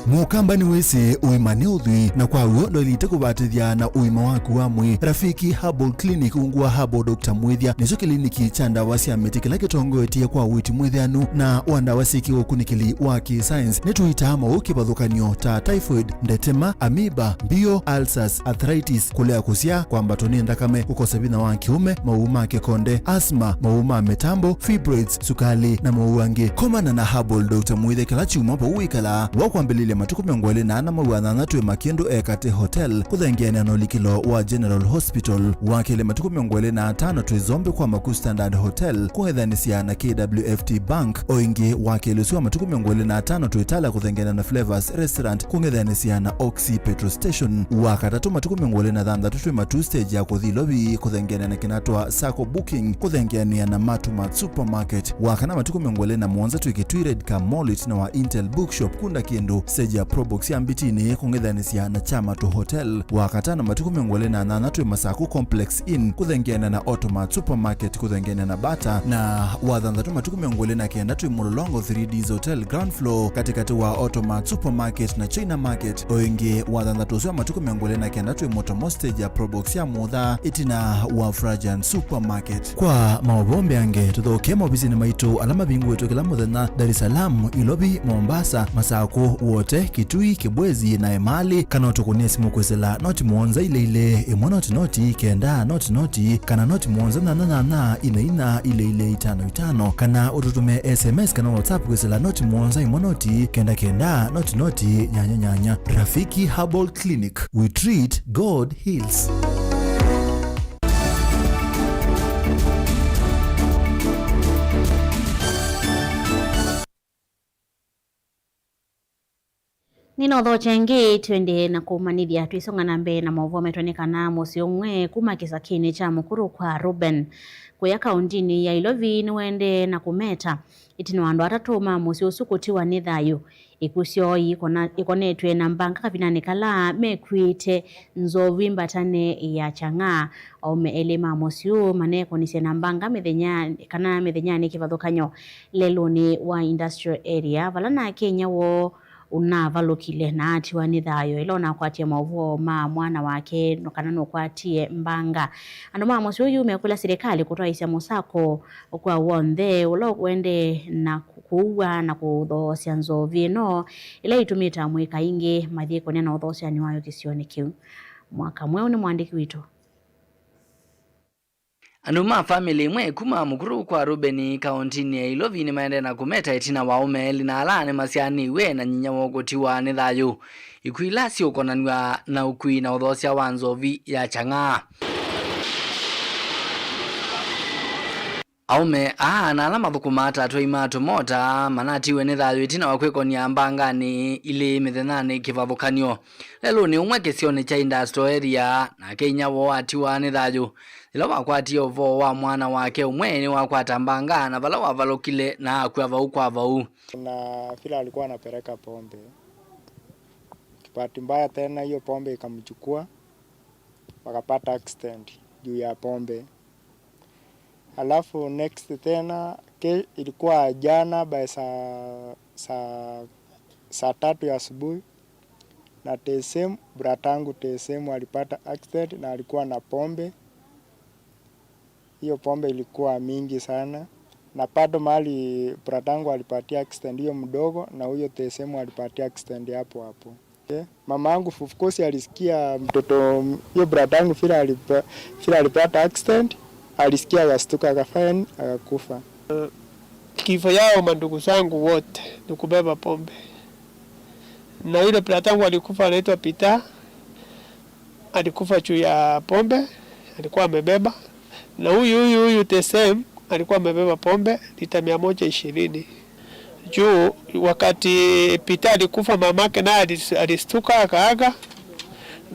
Mũkamba nĩwĩsĩ ũima nĩ ũthwii, na kwa w'o ndwaĩlĩte kũvatĩthya na ũima waku wa mwĩĩ. Rafiki Herbal Clinic, ungu wa Herbal Doctor Mwĩthya, nĩkyo kĩliniki kya ndawa sya mĩtĩ kĩla kĩtongoetye kwa ũiiti mwĩthĩanu na wa ndawa syĩ kĩũkunĩkĩli wa kĩ-science. Nĩtũitaa maũũ kĩvathũkany'o ta typhoid, ndetema, amoeba, mbio, ulcers, arthritis, kũlea kũsyaa, kwambatwa nĩ nthakame, kũkosa vinya wa kĩũme, maũũ ma kĩkonde, asthma, maũũ ma mĩtambo, fibroids, sukali, na maũũ angĩ. Komana na Herbal Doctor Mwĩthya kĩla kyumwa vau wĩkalaa. Wa kwambĩlĩlya matukũ mĩongo ĩlĩ na ana mwei wa thanthatũ twĩ Makĩndũ Ekate Hotel, kũthengeanĩa na ũlikĩlo wa General Hospital. Wa kelĩ matukũ mĩongo ĩlĩ na atano twĩ Zombe kwa Maku Standard Hotel, kũng'ethanĩsya na K W F T Bank. O ĩngĩ, wa kelĩ ũsu wa matukũ mĩongo ĩlĩ na atano twĩ Tala kũthengeanĩa na Flavors Restaurant, kũng'ethanĩsya na Oxy Petrol Station. Wa katatũ matukũ mĩongo ĩlĩ na thanthatũ twĩ Matuu stage ya kũthi Ilovi, kũthengeanĩa na Kinatwa Sacco Booking, kũthengeanĩa na Matumat Supermarket. Wa kana matukũ mĩongo ĩlĩ na mũonza twĩ Kitui Red Car Mall ĩtina wa Intel Bookshop, kunda kĩndũ stage ya Probox ya Mbitinĩ, kũng'ethanĩsya na Chamatu Hotel. Wa katano matukũ mĩongo ĩlĩ na nyanya twĩ Masaku Complex Inn, kũthengeanĩa na Automat Supermarket, kũthengeanĩa na Bata. Na wa thanthatũ matukũ mĩongo ĩlĩ na kenda twĩ Mũlolongo three Ds Hotel ground floor, katĩkatĩ wa Automat Supermarket na China Market. O ĩngĩ, wa thanthatũ ũsu wa matukũ mĩongo ĩlĩ na kenda twĩ Mũtomo stage ya Probox ya Mũtha, ĩtina wa Frajan Supermarket. Kwa maũvoo mbeange, tũthokee maovisinĩ maitũ ala mavingũĩtwe kĩla mũthenya Dar es Salaam, Ilovi, Mombasa, Masakũ, Wote, Kitui, Kibwezi, na Emali, kana ũtũkũnĩe simũ kwĩsĩla noti mũonza ilĩ ilĩ, ĩmwe noti noti, kenda noti noti, kana noti mũonza nyanya nyanya, ina ina, ilĩ ilĩ, itano itano, kana ũtũtũmĩe S M S kana WhatsApp kwĩsĩla noti mũonza ĩmwe noti, kenda kenda, noti noti, nyanya nyanya. Rafiki Herbal Clinic, we treat, God heals. Nĩnaũthokya ĩngĩ, twendee na kũmanyĩthya twĩsonga na mbee na maũvoo maitũ nĩ kana mũsyĩ ũmwe kuma kĩsakinĩ kya Mũkũrũ kwa Reuben kũya kaũndinĩ ya Ilovi nĩwendee na kũmeta ĩtina wa andũ atatũ ma mũsyĩ ũsu kũtiwa nĩ thayũ. Ikw'ũ syoo iikona-, ikonetw'e na mbanga kavindanĩ kala mekuĩte nzovi mbatanĩ ya Chang'aa. Aũme elĩ ma mũsyĩ ũũ manekonisye na mbanga mĩthenya, kana mĩthenyanĩ kĩvathũkany'o lelũnĩ wa Industrial Area, vala nake inyia woo ũnavalũkile na atiwa nĩ thayũ ĩla ũnakwatie maũvoo ma mwana wake no kana nũkwatie mbanga. Andũ ma mũsyĩ ũyũ mekũlya silikalĩ kũtwaĩsya mũsako kwa w'onthe ũla ũkwendee na kũua na kũthoosya nzovi ĩno ĩla ĩtumĩte amũika aingĩ mathyĩkũnĩa na ũthoosyani wayo kĩsionĩ kĩu. Mwaka Mweũ nĩ mwandĩki witũ. Andũ ma famĩlĩ ĩmwe kuma Mũkũrũ kwa Rubeni, kaũntinĩ ya Ilovi, nĩmaendee na kũmeta ĩtina wa aũme elĩ na ala nĩmasyaanĩw'e na nyinya woo kũtiwa nĩ thayũ. Ikw'ũ ila siũkonanw'a na ũkui na ũthoosya wa nzovi ya Chang'aa. Aũme aa na ala mathũkũmaa ta atwai ma tũmota manatiwe nĩ thayũ ĩtina wa kwĩkonia mbanganĩ ilĩ mĩthenyanĩ kĩvathũkany'o lelũnĩ ũmwe kĩsionĩ kya Industrial Area, nake inyia woo atiwa nĩ thayũ yĩla wakwatie ũvoo wa mwana wake ũmwe nĩwakwata mbanga na vala wavalũkile na akw'a vau kwa vau. Na vile alikuwa anapeleka pombe, bahati mbaya tena hiyo pombe ikamchukua, wakapata accident juu ya pombe. Alafu next tena ke, ilikuwa jana by saa saa saa tatu ya asubuhi, na the same bratangu the same alipata accident na alikuwa na pombe. Hiyo pombe ilikuwa mingi sana, na bado mahali bratangu alipatia accident hiyo mdogo, na huyo the same alipatia accident hapo hapo. Eh, mama yangu, of course, alisikia mtoto, hiyo brother yangu vile alipa-, vile alipata accident, alisikia, akastuka, akafanya nini? Akakufa. Kifo yao mandugu zangu wote ni kubeba pombe. Na yule brother yangu alikufa, anaitwa Peter, alikufa juu ya pombe alikuwa amebeba. Na huyu, huyu, huyu the same, alikuwa amebeba pombe lita mia moja ishirini. Juu wakati Peter alikufa, mamake naye alis-, alistuka, akaaga,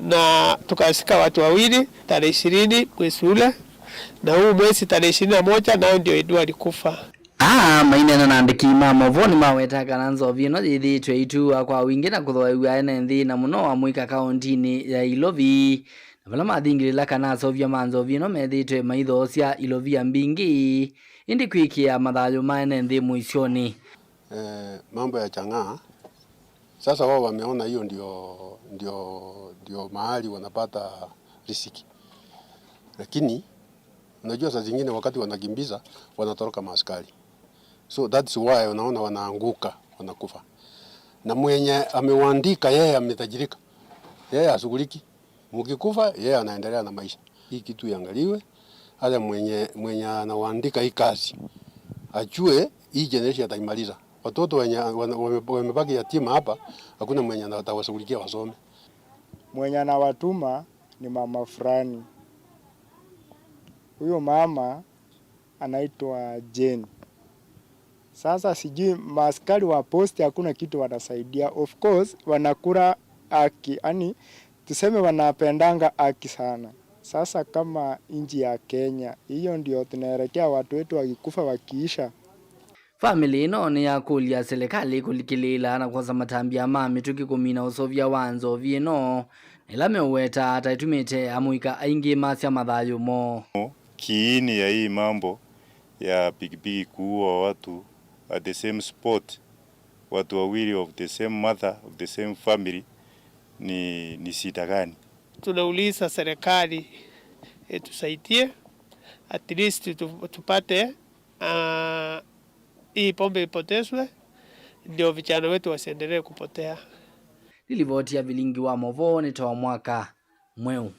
na tukazika watu wawili tarehe ishirini mwezi ule, na huu mwezi tarehe ishirini na moja nao ndio Edu alikufa. Aa maineena na andĩki ma maũvoo nĩmawetaa kana nzovi ĩno yĩthĩĩtwe ĩituwa kwa wingĩ na kũthoew'a ene nthĩ, na mũno amũika kaũntinĩ ya Ilovi, na vala mathingĩlĩla kana aseũvya ma nzovi ĩno methĩĩtwe maithoosya ilovia mbingĩ, ĩndĩ kwĩkĩa mathayũ ma ene nthĩ mũisyonĩ. Eh, mambo ya chang'aa, sasa wao wameona hiyo ndio, ndio, ndio mahali wanapata riziki. Lakini unajua, saa zingine wakati wanakimbiza, wanatoroka maaskari. So that's why unaona wanaanguka, wanakufa. Na mwenye amewaandika, yeye ametajirika. Yeye hashughuliki. Mkikufa, yeye anaendelea na maisha. Hii kitu iangaliwe, hata mwenye, mwenye anawaandika hii kazi, ajue hii generation ataimaliza. Watoto wenye wana-, wame-, wamebaki yatima hapa, hakuna mwenye atawashughulikia wasome. Mwenye anawatuma ni mama fulani. Huyo mama anaitwa Jane. Sasa sijui maaskari wa posti hakuna kitu wanasaidia. Of course, wanakula haki, yani tuseme wanapendanga haki sana. Sasa kama nchi ya Kenya, hiyo ndio tunaelekea, watu wetu wakikufa wakiisha. Famĩlĩ ĩno nĩyakũlya silikalĩ kũlikĩlĩĩla na kwosa matambya ma mĩtũkĩ kũmina ũseũvya wa nzovi ĩno, na ĩla meũweta ta ĩtumĩte amũika aingĩ masya mathayũ moo. Kiini ya hii mambo ya pikipiki kuua watu at the same spot, watu wawili of the same mother, of the same family, ni, ni shida gani? Tunauliza serikali itusaidie, at least tu-, tupate, ah, hii pombe ipotezwe, ndio vijana wetu wasiendelee kupotea. Nĩ livoti ya vilingi wa maũvoo nĩ Toa Mwaka Mweũ.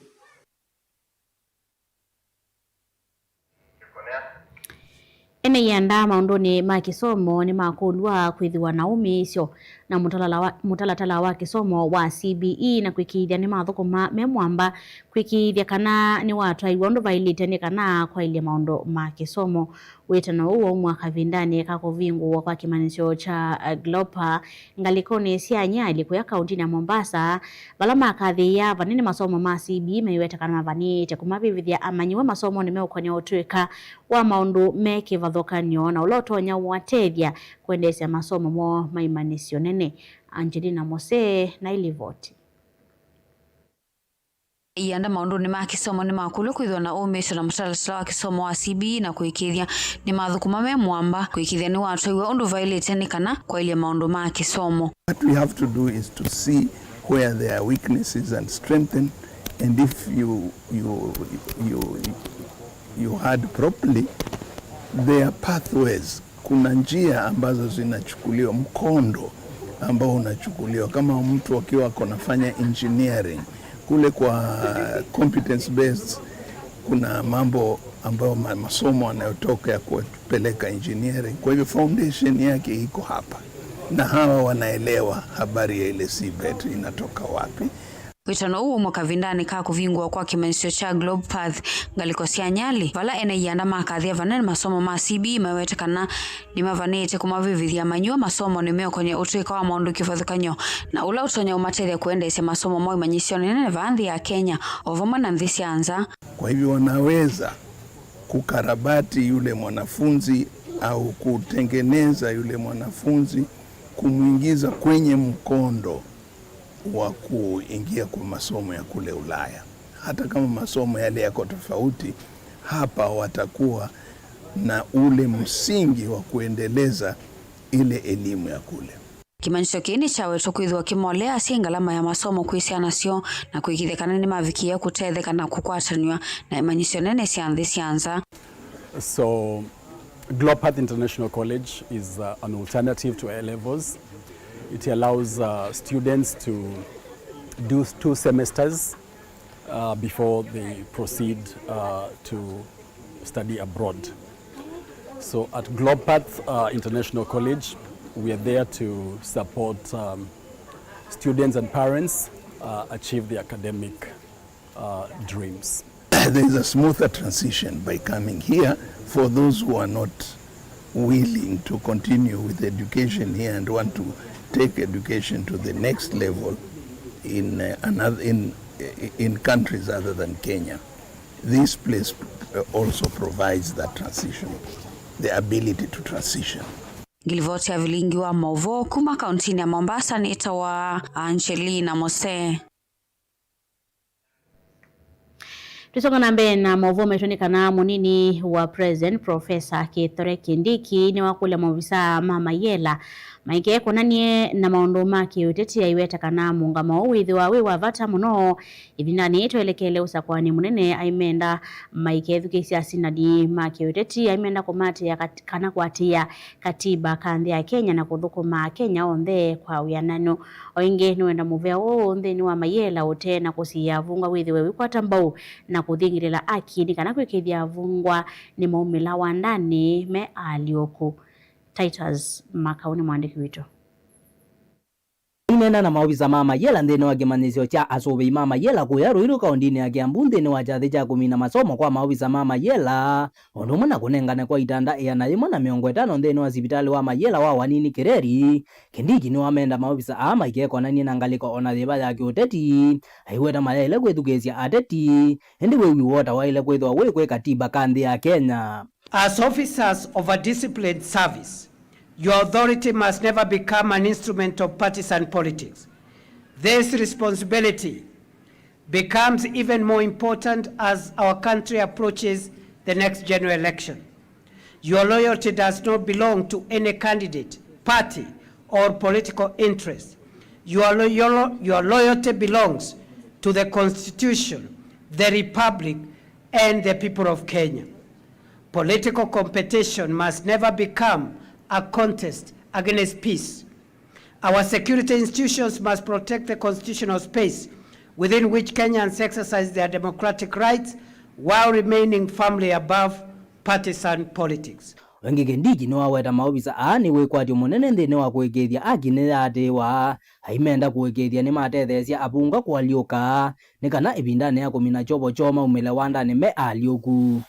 Ene ianda maũndũnĩ ma kĩsomo nĩmakũlw'a kwĩthĩwa na ũmĩĩsyo na mũtalala wa, mũtalatala wa kĩsomo wa C B E na kwĩkĩĩthya nĩmathũkũma me mwamba kwĩkĩĩthya kana nĩwatwaĩw'a ũndũ vaĩlĩte nĩ kana kwaĩlya maũndũ ma kĩsomo. Wĩtano ũũ waumwa kavindanĩ ka kũvingũwa kwa kĩmanyĩsyo kya, eh, Glopa ngalĩkonĩ sya Nyali kũya kaũntinĩ ya Mombasa, vala makathĩĩa vanene masomo ma C B E maiweta kana mavanĩĩte kũmavĩvĩthya amanyĩw'a masomonĩ meũkonya ũtw'ĩka wa maũndũ me kĩvathũkany'o na ũla ũtonya ũatethya kwendeesya masomo moo ma imanyĩsyo nene. Angelina Mose na ilivoti. Ianda maũndũnĩ ma kĩsomo nĩmakũlw'a kwĩthĩwa na ũmĩĩsyo na mũtalatala wa kĩsomo wa C B E na kũĩkĩĩthya nĩmathũkũma me mwamba kũĩkĩĩthya nĩwatwaiw'a ũndũ vaĩlĩte nĩ kana kwaĩlya maũndũ ma kĩsomo. What we have to do is to see where there are weaknesses and strengthen, and if you, you, you, you had properly, there are pathways. Kuna njia ambazo zinachukuliwa, mkondo ambao unachukuliwa. Kama mtu akiwa ako nafanya engineering, kule kwa competence based, kuna mambo ambayo ma-, masomo yanayotoka ya kupeleka engineering. Kwa hivyo foundation yake iko hapa, na hawa wanaelewa habari ya ile seabed inatoka wapi. Wĩtano ũũ waumw'a kavindanĩ ka kũvingũwa kwa kĩmanyĩsyo kya Globe Path ngalĩko sya Nyali, vala ene ianda makathĩa vanene masomo ma C B E mawete kana nĩmavanĩĩte kũmavĩvĩthya manyuwa masomonĩ meũkony'a ũtũĩka wa maũndũ kĩvathũkany'o na ũla ũtonya ũmatethya kũendeesya masomo moo imanyĩsyonĩ nene vaa nthĩ ya Kenya o vamwe na nthĩ sya nza. Kwa hivyo wanaweza kukarabati yule mwanafunzi au kutengeneza yule mwanafunzi, kumwingiza kwenye mkondo wa kuingia kwa masomo ya kule Ulaya. Hata kama masomo yale yako tofauti, hapa watakuwa na ule msingi wa kuendeleza ile elimu ya kule. Kĩmanyĩsyo kĩĩ nĩkyawetwe kwĩthĩwa kĩmoleasya ngalama ya masomo kwĩ syana syoo na kũĩkĩĩthya kana nĩmavikĩĩa kũtetheka na kũkwatanw'a na imanyĩsyo nene sya nthĩ sya nza. So, Globe Path International College is, uh, an alternative to A levels. It allows, uh, students to do two semesters, uh, before they proceed, uh, to study abroad. So at Globe Path, uh, International College, we are there to support, um, students and parents, uh, achieve their academic, uh, dreams. There is a smoother transition by coming here for those who are not willing to continue with education here and want to take education to the next level in, uh, another, in, in countries other than Kenya. This place, uh, also provides that transition, the ability to transition. Ngilivoti ya vilingi wa maũvoo kuma kauntinĩ ya Mombasa nĩtawa Angelina Mose. Tũsonga na mbee na maũvoo maitũ nĩ kana mũnini wa President, Professor Kithure Kindiki, nĩwakũlya maovisaa ma Mayela maikekũnanie na maũndũ ma kĩũteti, aiweta kana mũũngamo ũũ wĩthĩwa wĩ wa vata mũno ĩvindanĩ yĩĩ twelekele ũsakũanĩ mũnene. Aimenda maikethukĩĩsya asinani ma kĩũteti, aimenda kũmatĩĩa kat-, kana kũatĩĩa katiba ka nthĩ ya Kenya na kũthũkũma Akenya onthe kwa wĩananu. O ĩngĩ, nĩwenda mũvea ũũ nthĩnĩ wa Mayela ũte na kũsiĩĩa avungwa wĩthĩwe wĩkwata mbau na kũthingĩlĩla aki nĩ kana kwĩkĩĩthya avungwa nĩmaumĩla wandanĩ me aalyũku. Titus Makau nĩ mwandĩki witũ. Aineena na maovisa ma Mayela nthĩnĩ wa kĩmanyĩsyo kya asũvĩi ma Mayela kũya Ruiru kaũndĩnĩ ya Kiambu nthĩnĩ wa kyathĩ kya kũmina masomo kwa maovisa ma Mayela, ũndũ ũmwe na kũnengane kwa itanda ĩana yĩmwe na mĩongo ĩtano nthĩnĩ wa sivitalĩ wa Mayela wa Wanini Kireri, Kindiki nĩwamenda maovisa aa maikekonanie na ngalĩko o na yĩva ya kĩũteti, aiweta mayaĩle kwĩthukĩĩsya ateti, ĩndĩ wĩwi woo ta waĩle kwĩthĩwa wĩ kwĩ katiba ka nthĩ ya Kenya. As officers of a disciplined service, your authority must never become an instrument of partisan politics. This responsibility becomes even more important as our country approaches the next general election. Your loyalty does not belong to any candidate, party, or political interest. Your lo-, your lo-, your loyalty belongs to the Constitution, the Republic, and the people of Kenya. Political competition must never become a contest against peace. Our security institutions must protect the constitutional space within which Kenyans exercise their democratic rights while remaining firmly above partisan politics. Ĩngĩ Kindiki nĩwaweta maovisa aa nĩ wĩkwatyo mũnene nthĩnĩ wa kũĩkĩĩthya aki nĩyaatĩĩwa, aimenda kũĩkĩĩthya nĩmatetheesya avungwa kũalyũka, nĩ kana ĩvindanĩ ya kũmina kyovo kyoo maumĩle wandanĩ me aalyũku.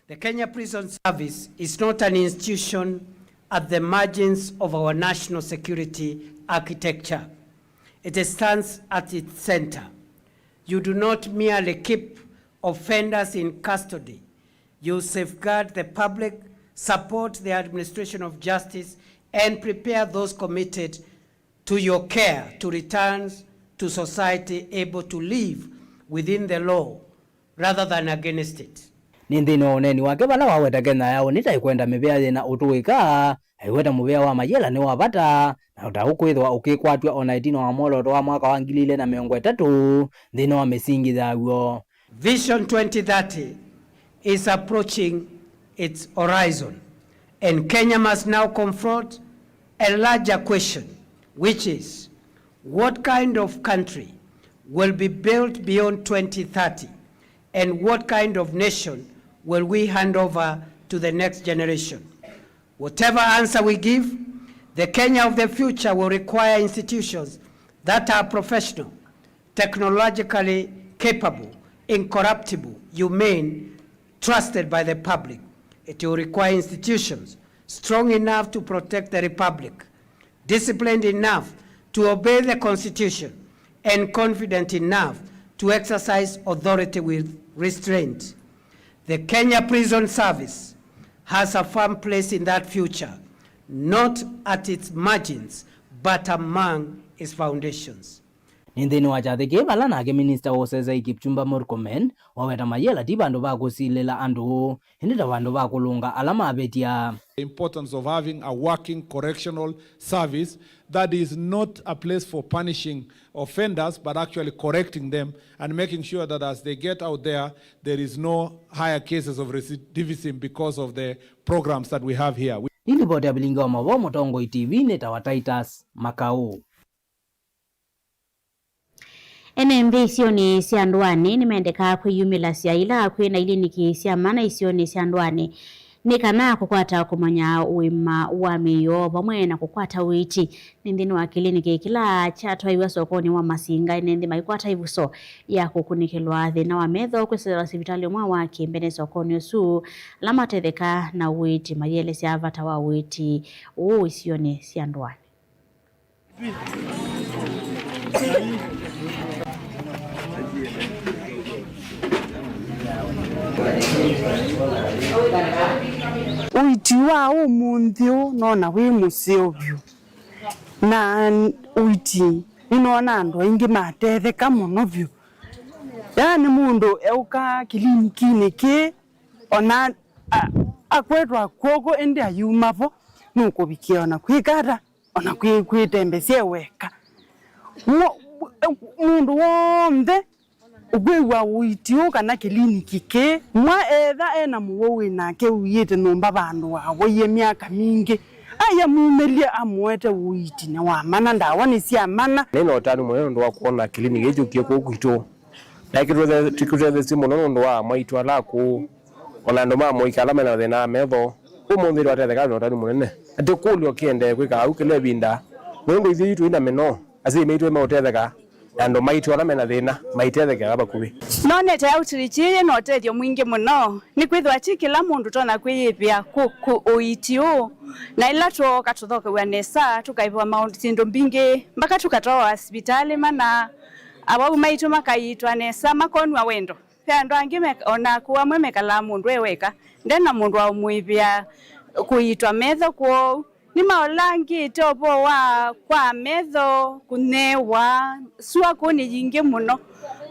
The Kenya Prison Service is not an institution at the margins of our national security architecture. It stands at its center. You do not merely keep offenders in custody. You safeguard the public, support the administration of justice, and prepare those committed to your care to return to society able to live within the law rather than against it. Nĩ nthĩnĩ wa ũneeni wake vala waweta Kenya yaũ nĩ ta ĩkwenda mĩvĩa yĩna ũtũĩka, aiweta mũvĩa wa Mayela nĩ wa vata, na ta ũkwĩthĩwa ũkĩkwatw'a o na ĩtina wa mwolooto wa mwaka wa ngili ilĩ na mĩongo ĩtatũ nthĩnĩ wa mĩsingi yaw'o. Vision twenty thirty is approaching its horizon, and Kenya must now confront a larger question, which is, what kind of country will be built beyond twenty thirty, and what kind of nation will we hand over to the next generation? Whatever answer we give, the Kenya of the future will require institutions that are professional, technologically capable, incorruptible, humane, trusted by the public. It will require institutions strong enough to protect the Republic, disciplined enough to obey the Constitution, and confident enough to exercise authority with restraint. The Kenya Prison Service has a firm place in that future, not at its margins, but among its foundations. Nĩ nthĩnĩ wa kyathĩ kĩĩ vala nake minista wa ũsesei Kipchumba Murkomen waweta mayĩela ti vandũ va kũsilĩla andũ, ĩndĩ ta vandũ va kũlũnga ala mavĩtya. The importance of having a working correctional service that is not a place for punishing offenders, but actually correcting them and making sure that as they get out there, there is no higher cases of recidivism because of the programs that we have here. Nĩ livoti ya vilingi wa mavoo Mũtongoi T V nĩ tawa Titus Makau. Ene nthĩ isionĩ sya ndũanĩ nĩmendekaa kwĩyumĩlasya ĩla kwĩ na iliniki sya mana isionĩ sya ndũanĩ nĩ kana kũkwata kũmanya ũima wa mĩio vamwe na kũkwata ũiiti. Nĩ nthĩnĩ wa kĩliniki kĩla kyatwaiwe sokonĩ wa Masinga, ene nthĩ maikwata ĩvuso ya kũkunĩkĩlwa thĩna wa metho kwĩsĩla sivitalĩ ũmwe wa kĩmbene sokonĩ ũsu, ala matetheka na ũiiti mayĩelesya vata wa ũiiti ũũ isionĩ sya ndũanĩ. Ũiiti wa ũmũnthĩ ũũ nona wĩ mũseo vyũ, na ũiiti nĩnona andũ aingĩ matetheka mũno vyũ. Yaani mũndũ eũka kĩlinikinĩ kĩĩ, ona a-, akwetwa kw'oko ĩndĩ ayuma vo, nũkũvikĩa ona kwĩka ata? Ona kwĩ-, kwĩtembesya e weka. Mo-, mũndũ w'onthe ũkwĩw'a ũiiti ũũ kana kĩliniki kĩĩ, mwa etha e na mũwau wĩ nake ũiĩte nyũmba vandũ wavoie myaka mingĩ, aia mumĩlye amũete ũiiti nĩ wa mana, ndawa nĩ sya mana. Nĩ na ũtanu mũnene nũndũ wa kwona kĩliniki ĩĩ kyũkie kũũ kwitũ. Na ĩkĩtũthe-, ĩkĩtũtetheesye mũno nũndũ wa amaitũ ala akũũ, o na andũ ma mũika ala me na mathĩna ma metho. Ũmũnthĩ twatetheka na ũtanu mũnene. Atĩ kũlyo kĩendee kwĩka au kĩla ĩvinda. Nũndũ ithyĩ yu tũi na mĩnoo, asyai maitũ meũtetheka, na andũ maitũ ala me na thĩna maitethekea vakuvĩ. Nonete outreach ĩĩ yĩ na ũtethyo mwingĩ mũno, nĩkwĩthĩwa ti kĩla mũndũ ũtonya kwĩyĩvĩa kũ-, kũ-, ũiiti ũũ, na ĩla twooka tũthokew'a nesa, tũkaĩvĩwa maũndũ, syĩndũ mbingĩ, mbaka tũkatwawa sivitalĩ, mana awau maitũ makaiitwa nesa, makonw'a wendo. Ve andũ angĩ me-, o na akũũ amwe mekalaa mũndũ e weka, nde na mũndũ wa ũmũĩvĩa kũiitwa metho kwoou. Nĩmaolangĩte ũvoo wa kwa metho, kũnyewa, sua kũũ nĩ yingĩ mũno.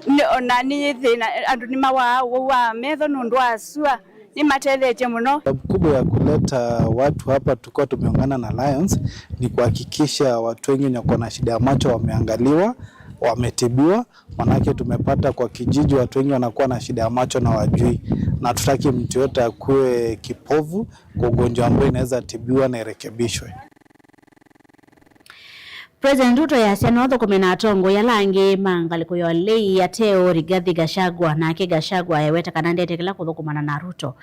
Nĩ, o na nĩ thĩna, andũ nĩmawaa ũwau wa metho nũndũ wa sua. Nĩmatethetye mũno. Sababu kubwa ya kuleta watu hapa, tulikuwa tumeungana na Lions, ni kuhakikisha watu wengi wenye wako na shida ya macho wameangaliwa, wametibiwa. Manake tumepata kwa kijiji watu wengi wanakuwa na shida ya macho na wajui, na hatutaki mtu yote akuwe kipofu kwa ugonjwa ambao inaweza tibiwa na irekebishwe. President Ruto easya no athũkũme na atongoi ala angĩ ma ngalĩko ya ũlei ateo Rigathi Gachagua, nake Gachagua eweta kana ndetĩkĩla kũthũkũmana na Ruto.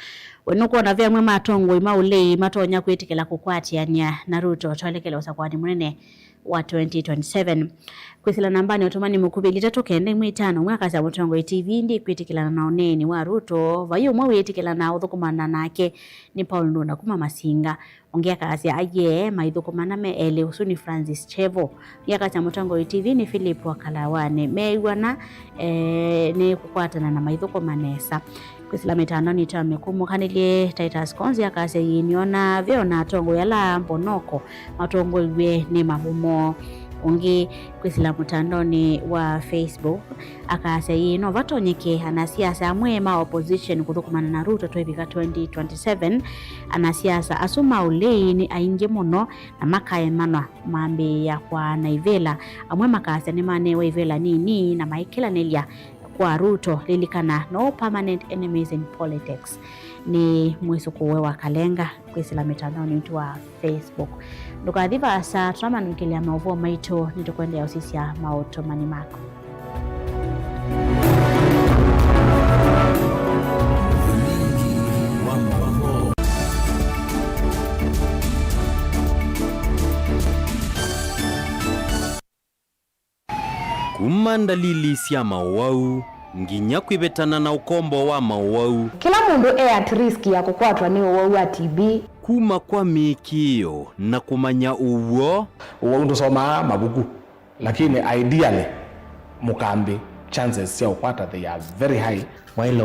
We nũkwona ve amwe ma atongoi ma ũlei matonya kwĩtĩkĩla kũkwatĩanĩa na Ruto twelekele ũsakũanĩ mũnene wa twenty twenty-seven? Kwĩsĩla nambanĩ ya ũtũmani mũkuvĩ, ĩtatũ kenda ĩmwe ĩtano, ũmwe akasya, Mũtongoi T V ndikwĩtĩkĩlana na ũneeni wa Ruto. Vai ũmwe wĩtĩkĩlana ũthũkũmana nake nĩ Paul Ndunda kuma Masinga. Ũngĩ akasya, aiee, maithũkũmana me elĩ, ũsu nĩ Francis Chevo. Ũngĩ akasya, Mũtongoi T V nĩ Philip wa Kalawanĩ. Meew'ana, eh, nĩ kũkwatana na maithũkũma nesa. Kwĩsĩla mĩtandaonĩ, twamĩkumũkanĩlye Titus Konzi akasya, ĩĩ, nĩona ve o na atongoi ala mbonoko matongoiw'e nĩ mavumo. Ũngĩ kwĩsĩla mũtandaonĩ wa Facebook akasya, ĩĩ, no vatonyeke anasiasa amwe ma opposition kũthũkũmana na Ruto twĩvika twenty twenty-seven. Anasiasa asu ma ũlei nĩ aingĩ mũno na makaemanwa mambĩĩa kwaana ivĩla. Amwe makasya nĩmanewe ivĩla nini na maikĩlanĩlya kwa Ruto. Lilikana, no permanent enemies in politics. Nĩ mwĩsũkũũe wa Kalenga kwĩsĩla mĩtandaonĩ witũ wa Facebook. Ndũkathi vaasa, tũnamanũkĩlya maũvoo maitũ, nĩtũkwendeea ũsisya maũtũmani maku. Kuma Ndalili sya maũwau, nginya kwĩvetana na ũkombo wa maũwau. Kĩla mũndũ e at risk ya kũkwatwa nĩ ũwau wa T B. Kuma kwa mĩĩkĩĩo na kũmanya ũw'o. Ũwau ndũsomaa mavuku, lakini ideally mũkambĩ, chances sya ũkwata they are very high. Waĩle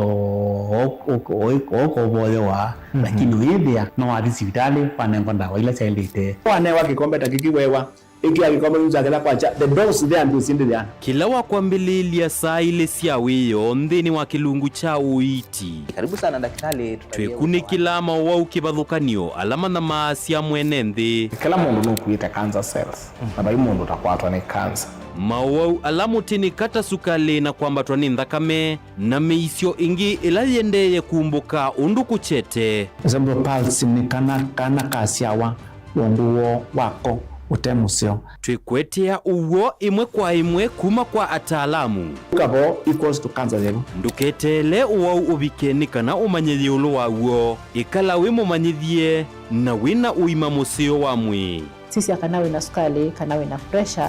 ũkovoyewa, lakini ũyĩthĩa no wathi sivitalĩ wanengwa ndawa ila syaĩlĩte. Wanewa kĩkombe ta kĩkĩ wewa, ĩkĩa kĩkombe kĩu kya kĩla kwakya, the dose there ndio sindĩthĩana. Kĩla wakwambĩlĩĩlya saa ilĩ sya wĩoo nthĩnĩ wa kĩlungu kya ũiiti. Karibu sana daktari, twĩkunĩkĩlaa maũwau kĩvathũkany'o ala manyamaasya mwene nthĩ. Kĩla mũndũ nũkuĩte cancer cells, na vai mũndũ ũtakwatwa nĩ cancer. Maũwau ala mũtĩnĩka ta sukalĩ na kwambatwa nĩ nthakame, na mĩisyo ĩngĩ ĩla yĩendeeye kumbũka ũndũ kũkyete. Cerebral palsy nĩ kana kana kasyawa wongo woo wako ũte mũseo. Twĩkũetea ũw'o ĩmwe kwa ĩmwe kuma kwa ataalamu. Ũka vo equals to cancer yevo. Ndũketeele ũwau ũvike nĩ kana ũmanye ĩũlũ waw'o. Ĩkala wĩ mũmanyĩthye na wĩ na ũima mũseo wa mwĩĩ. Sisya kana wĩ na sukalĩ kana wĩ na pressure,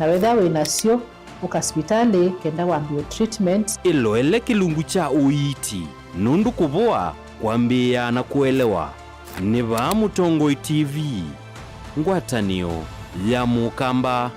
na wethĩa wĩ nasyo, ũka sivitalĩ kenda wambĩĩe treatment. Ĩloele kĩlungu kya ũiiti, nũndũ kũvoa kwambĩĩaa na kũelewa. Nĩ vaa Mũtongoi T V, ngwatanĩo ya Mũkamba.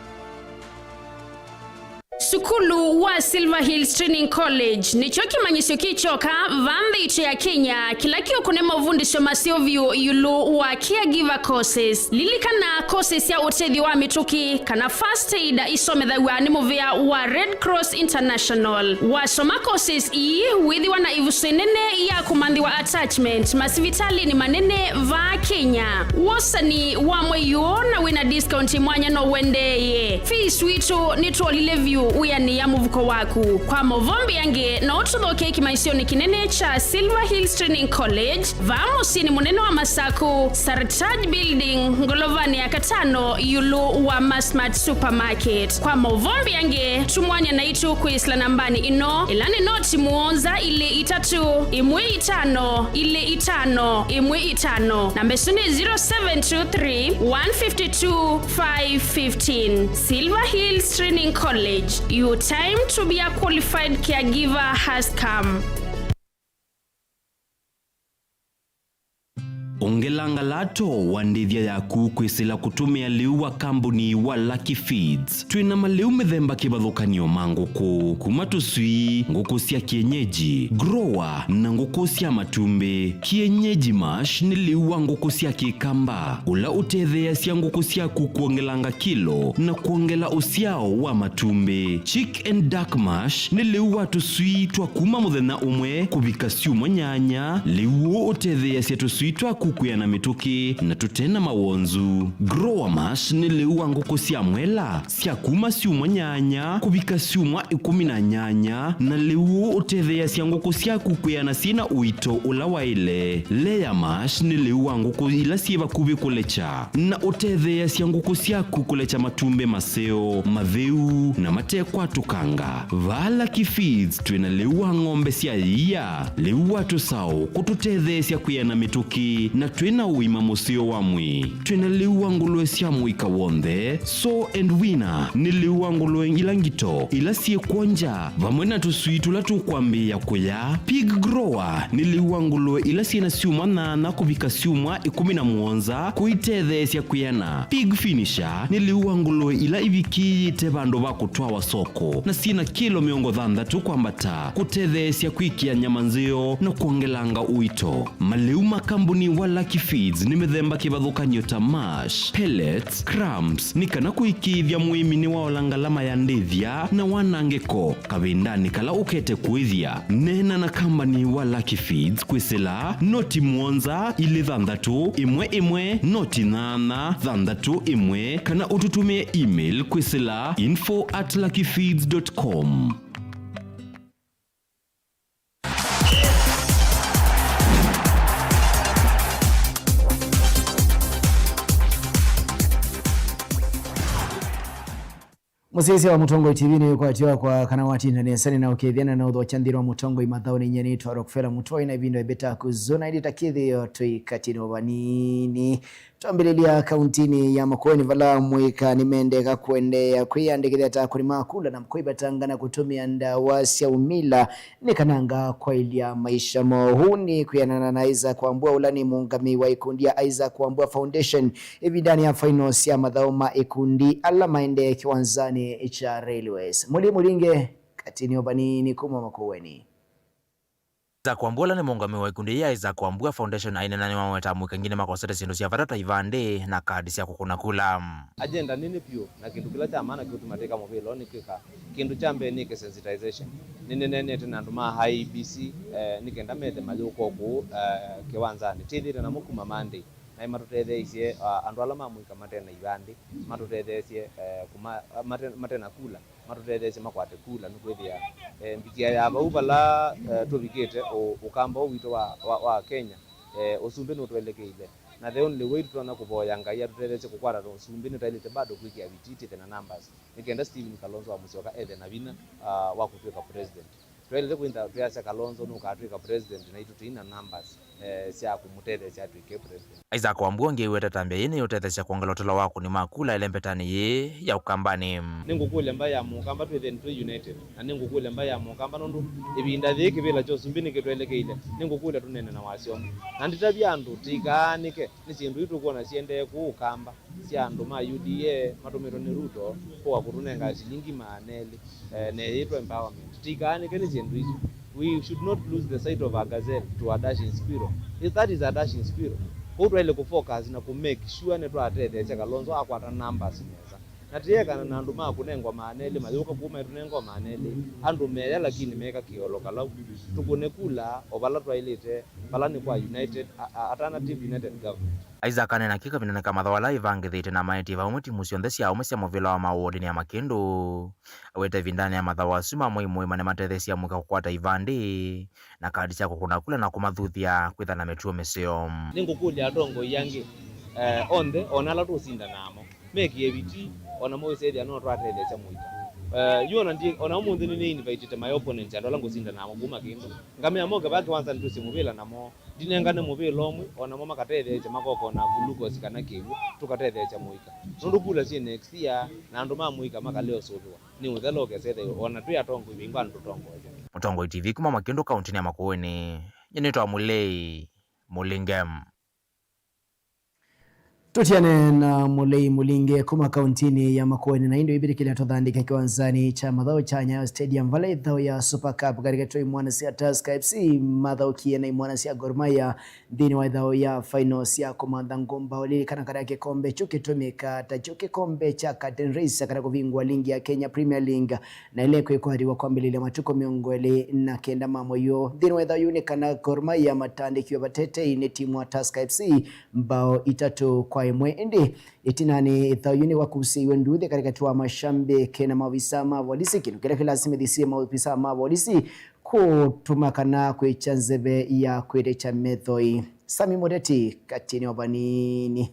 Sukulu wa Silver Hills Training College nĩkyo kĩmanyĩsyo kĩ kyoka vaa nthĩ itũ ya Kenya kĩla kĩũkũne mavundĩsyo maseo vyũ ĩũlũ wa caregiver courses. Lilikana, courses sya ũtethyo wa mĩtũkĩ, kana first aid, isomethaw'a nĩ mũvĩa wa Red Cross International. Wasoma courses ii, wĩthĩwa na ĩvuso ĩnene ya kũmanthĩwa attachment masivitalĩnĩ manene vaa Kenya. Wosani wa mwei ũũ na wĩna discount mwanya no ũendeeye. Fees witũ nĩtwolile vyũ wĩanĩĩa mũvuko waku. Kwa maũvoo mbeange, no ũtũthokee kĩmanyĩsyonĩ kĩnene kya Silver Hills Training College, vaa mũsyĩnĩ mũnene wa Masaku, Sartaj Building, ngolovanĩ ya katano, ĩũlũ wa Masmart Supermarket. Kwa maũvoo mbeange, tumwany'a naitũ kwĩsĩla nambanĩ ĩno, ĩla nĩ noti mũonza ilĩ itatũ, ĩmwe itano, ilĩ itano, ĩmwe itano. Namba ĩsu nĩ zero seven two three, one fifty two, five fifteen. Silver Hills Training College, your time to be a qualified caregiver has come. Ongelanga lato wa ndĩthya yaku kwĩsĩla kũtũmĩa lĩu wa kambuni wa Lucky Feeds. Twĩ na malĩu mĩthemba kĩvathũkany'o ma ngũkũ, kuma tũswii, ngũkũ sya kienyeji, grower, na ngũkũ sya matumbĩ. Kienyeji mash nĩ lĩu wa ngũkũ sya kĩkamba, ũla ũtetheeasya ngũkũ syaku kwongelanga kilo na kwongela ũsyao wa matumbĩ. Chick and duck mash nĩ lĩu wa tũswii twa kuma mũthenya ũmwe kũvika syumwa nyanya. Lĩu ũũ ũtetheeasya tũswii twaku kwĩana mĩtũkĩ na tũte na mawonzu. Grower mash nĩ lĩu wa ngũkũ sya mwela sya kuma syumwa nyanya kũvika syumwa ĩkũmi na nyanya, na lĩu ũũ ũtetheeasya ngũkũ syaku kwĩana syĩ na ũito ũla waĩle. Layer mash nĩ lĩu wa ngũkũ ila syĩ vakuvĩ kũlekya, na ũtetheeasya ngũkũ syaku kũlekya matumbĩ maseo, matheu, na matekwatũkanga. Vaa Lucky Feeds twĩ na lĩu wa ng'ombe sya ĩia, lĩu wa tũsaũ kũtũtetheesya kwĩana mĩtũkĩ, na twĩ na ũima mũseo wa mwĩĩ. Twĩ na lĩu wa ngũlũe sya mũika w'onthe. Sow and weaner nĩ lĩu wa ngũlũe ila ngito, ila syĩ kwonja, vamwe na tũswii tũla tũkwambĩĩa kũya. Pig grower nĩ lĩu wa ngũlũe ila syĩ na syumwa nyanya kũvika syumwa ĩkũmi na mũonza kũitetheesya kwĩana. Pig finisher nĩ lĩu wa ngũlũe ila ivikĩĩte vandũ va kũtwawa soko na syĩ na kilo mĩongo thanthatũ kwambata, kũtetheesya kwĩkĩa nyama nzeo na kwongelanga ũito. Malĩu ma kambuni wa Lucky Feeds nĩ mĩthemba kĩvathũkany'o ta mash, pellets, crumbs, nĩ kana kũĩkĩĩthya mũĩmi nĩwaola ngalama ya ndĩthya na wanangĩko kavindanĩ kala ũkete kũĩthya. Neena na kambani wa Lucky Feeds kwĩsĩla noti mũonza ilĩ thanthatũ ĩmwe ĩmwe noti nyanya thanthatũ ĩmwe, kana ũtũtũmĩe email kwĩsĩla info at luckyfeeds dot com. Mũsyaĩĩsya wa Mũtongoi T V nĩ wĩkwatyo wakwa kana watinda nesa nĩnaũkethya na naũthokya nthĩnĩ wa Mũtongoi mathaũnĩ. Nyie nĩtwa Rockefeller Mũtoi, na ĩvinda ĩvĩta kũzũ na ĩndĩ ta kĩthĩo tũikatinĩ o vanini. Twambĩlĩlya kauntinĩ ya Makueni, vala mũika nĩmendeka kũendeea kwĩyandĩkĩthya ta akũni ma kula na kwĩvetanga na kũtũmĩa ndawa sya umila nĩ kananga kwaĩlya maisha moo. Ũu nĩ kwĩanana na Isaac Wambua, ũla nĩ mũũngamĩi wa ikundi ya Isaac Wambua Foundation, ĩvindanĩ ya final sya mathaũ ma ikundi ala maendee kĩwanzanĩ kya Railways. Mũli Mũlinge, Katini Obanini kuma Makueni. Isaac Wambua, ũla nĩ mũũngamĩi wa ikundi ya Isaac Wambua Foundation, aineena nĩmaweta amũika aingĩ nĩmakosete syĩndũ sya vata ta ivandĩ na kadi sya kũkũna kula. Agenda nene vyũ na kĩndũ kĩla kya maana kĩũtuma twĩka mũvĩla ũũ nĩ kwĩka kĩndũ kya mbee nĩke sensitization. Nĩnĩneenete na andũ ma I E B C, eh, nĩ kenda methe mayũka o kũu, eh, kĩwanzanĩ. Twĩthĩĩte namo kuma Monday. Naĩ matũtetheeisye, ah, andũ ala ma mũika mate na ivandĩ, matũtetheesye, eh, kuma, mate, mate na kula, matũtetheesye makwate kula, nĩkwĩthĩa, eh, mbikia ya vau vala, eh, tũvikĩte, ũ-, ũkamba ũũ witũ wa, wa, wa Kenya, eh, ũsumbĩ nũtũelekeile. Na the only way tũtonya kũvoya Ngai atũtetheesye kũkwata ũsumbĩ, nĩtwaĩlĩte bado kwĩkĩa vitii twĩthe na numbers, nĩ kenda Stephen Kalonzo wa Musyoka ethe na vinya, ah, wa kũtw'ĩka president. Twaĩlĩte kwĩtha twĩasya Kalonzo nũkatw'ĩka president naitũ tũi na numbers, eh, sya kũmũtetheesya atw'ĩke president. Isaac Wambua ũngĩ aiweta ta mbĩa yĩĩ nĩyũtetheesya kwongela ũtalo wa akũni ma kula ĩlembetanĩ yĩĩ ya ũkambanĩ. Nĩngũkũlya mbaĩ ya mũkamba twĩthĩe nĩtwĩ united, na nĩngũkũlya mbaĩ ya mũkamba nũndũ ĩvinda yĩĩ kĩvĩla kya ũsumbĩ nĩkĩtũelekeile. Nĩngũkũlya tũneene na wasya ũmwe. Na nditavya andũ tũikaanĩke nĩ syĩndũ ii tũkwona siendee kũũ ũkamba sya andũ ma U D A matũmĩtwe nĩ Ruto kũka kũtũnenga silingi maana elĩ, eh, na ĩyĩtwa empowerment. Tũikaanĩke nĩ syĩndũ isu. We should not lose the sight of a gazelle to a dashing squirrel. If that is a dashing squirrel, kwoou twaĩle kũfocus na kũmake sure nĩtwatetheesya Kalonzo akwata numbers nesa. Na tũyekana na andũ ma kũnengwa maana elĩ mayũka kũu maitũnenga o maana elĩ. Andũ meya lakini meka kĩolo kalau. Tũkũne kula o vala twaĩlĩte, vala nĩ kwa united, a, a, alternative united government. Isaac aneena kĩ kavindanĩ ka mathaũ ala aivangĩthĩte na amaetie vamwe timu syonthe sya aũme sya mũvĩla wa mawodinĩ ya Makĩndũ. Aweta ĩvindanĩ ya mathaũ asu ma mwei mũima nĩmatetheesye amũika kũkwata ivandĩ na kadi sya kũkũna kula na kũmathuthya kwĩtha na mĩtuo mĩseo. Nĩngũkũlya atongoi angĩ, eh, onthe, o na ala tũũsinda namo, mekĩe vitii, o namo wĩsethĩa no twatetheesya mũika. Eh, yu ona ndi, ona ũmũnthĩ nĩnĩ invitĩte my opponents, andũ ala ngũsinda namo kuma Kĩndũ. Ngamea moke vaa kĩwanzanĩ tũsye mũvĩla namo. Ndinengane mũvĩla ũmwe, o namo makatetheesya makokona glucose kana kĩw'ũ, tũkatetheesya mũika. Nũndũ kula syĩ next year, na andũ ma mũika makaleosũvĩwa nĩ ũthela ũkesethaiwe, o na twĩ atongoi vingwa andũ tũtongoesya. Mũtongoi T V kuma Makĩndũ kauntinĩ ya Makueni, nyie nĩtawa Mũlei Mũlinge. Tũtiane na Mũlei Mũlinge kuma kauntinĩ ya Makueni na indo imbĩtĩkĩlya tũthandĩke kĩwanzanĩ kya mathaũ kya Nyayo Stadium, vala ĩthaũ ya Super Cup katĩkatĩ wa imwana sya Tusker F C mathaũkie na imwana sya Gor Mahia nthĩnĩ wa ĩthaũ ya final sya kũmantha ngũmbaũ. Lilikana kana kĩkombe kyu kĩtũmĩkaa ta kyo kĩkombe kya curtain raiser kana kũvingũa ligi ya Kenya Premier League, na ĩla ĩkwĩkwatĩw'a kwambĩlĩlya matukũ mĩongo ĩlĩ na kenda ma mwei ũũ. Nthĩnĩ wa ĩthaũ yĩu nĩ kana Gor Mahia matandĩkiwe vatetei nĩ timu wa Tusker F C mbao itatũ kwa ĩmwe. Ĩndĩ ĩtinanĩ ĩthaũ yĩu nĩwakusĩiwe nduuthĩ katĩkatĩ wa mashambiki na maovisaa ma volisi, kĩndũ kĩla kĩlasimĩthisye maovisaa ma volisi kũtũma kana kwĩkya nzeve ya kwĩlĩkya methoi. Sami Mũteti katĩnĩ wa vanini.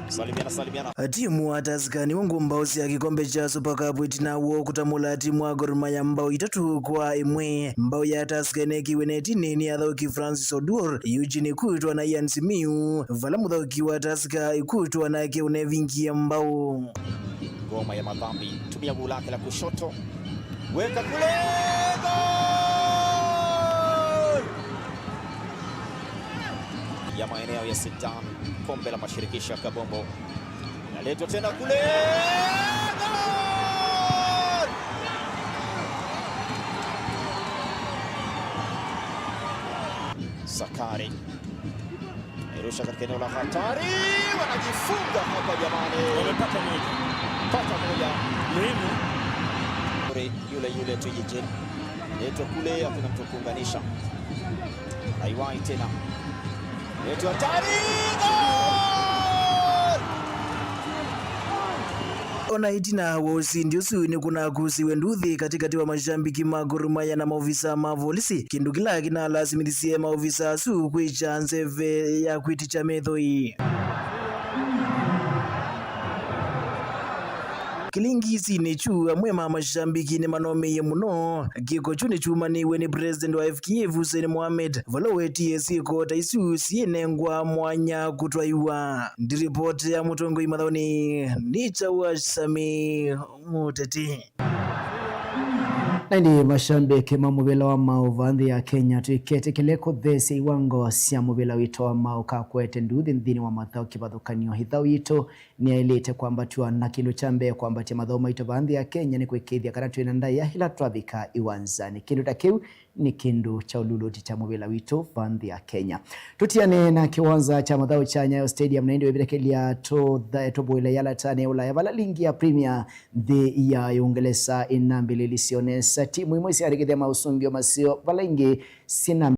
Salimiana, salimiana. Timu wa Tusker nĩw'o ngũmbaũ sya kĩkombe kya Super Cup ĩtina woo kũtamũla timu wa Gor Mahia mbao itatũ kwa ĩmwe. Mbao ya Tusker ĩneekiwe netinĩ nĩ athaũki Francis Oduor, Eugene Kuitwa na Ian Simiyu, vala mũthaũki wa Tusker Kuitwa nake ũneevingie mbao. Ngoma ya madhambi, tumia guu lake la kushoto. Weka kule, gol! Ya maeneo ya Sudan, kombe la mashirikisho ya kabumbu. Inaletwa tena kule, gol! Sakari. Amerusha katika eneo la hatari, wanajifunga hapa jamani. Wamepata moja. Pata moja. Muhimu. Yule, yule, yule tu Eugene. Inaletwa kule, hakuna mtu kuunganisha. Aiwai tena. Inaletwa hatari, gol! Ona ĩtina wa ũsindi ũsu nĩkũnakusiwe nduuthĩ katĩkatĩ wa mashambiki ma Gor Mahia na maovisaa ma volisi, kĩndũ kĩla kĩnalasimĩthisye maovisaa asu kwĩkya nzeve ya kwĩtĩkya methoi. Kĩlingisi nĩ kyu, amwe ma mashambiki nĩmanomeie mũno kĩko kyu nĩkyumanĩiwe nĩ President wa F K F Hussein Mohamed, vala wetie syĩko ta isu syĩnengwa mwanya kũtwaiwa. Ndi ripoti ya mũtongoi mathaũnĩ nĩ Chawa Sami Mũteti. Na ĩndĩ mashambiki ma mũvĩla wa maũ va nthĩ ya Kenya twĩketĩkĩle kũthesya iwango sya mũvĩla witũ wa maũ kakwete nduthi nthĩnĩ wa mathaũ kĩvathũkany'o. Ĩthaũ yitũ nĩyaĩlĩte kwambatw'a, na kĩndũ kya mbee kwambatya mathaũ maitũ va nthĩ ya Kenya nĩ kwĩkĩĩthya kana twĩ na ndaĩa ĩla twavika iwanzanĩ. Kĩndũ ta kĩu nĩ kĩndũ kya ũlulũti kya mũvĩla witũ va nthĩ ya Kenya. Tũtiane na kĩwanza kya mathaũ kya Nyayo Stadium, na ĩndĩ wĩvĩtĩkĩlya tũthae tũvũĩle yalatanĩ ya Ũlaya, vala lingi ya Premier nthĩ ya Ũngelesa ĩnambĩlĩlisye o nesa. Timu imwe syandĩkĩthya maũsũngĩo maseo, vala ingĩ syĩna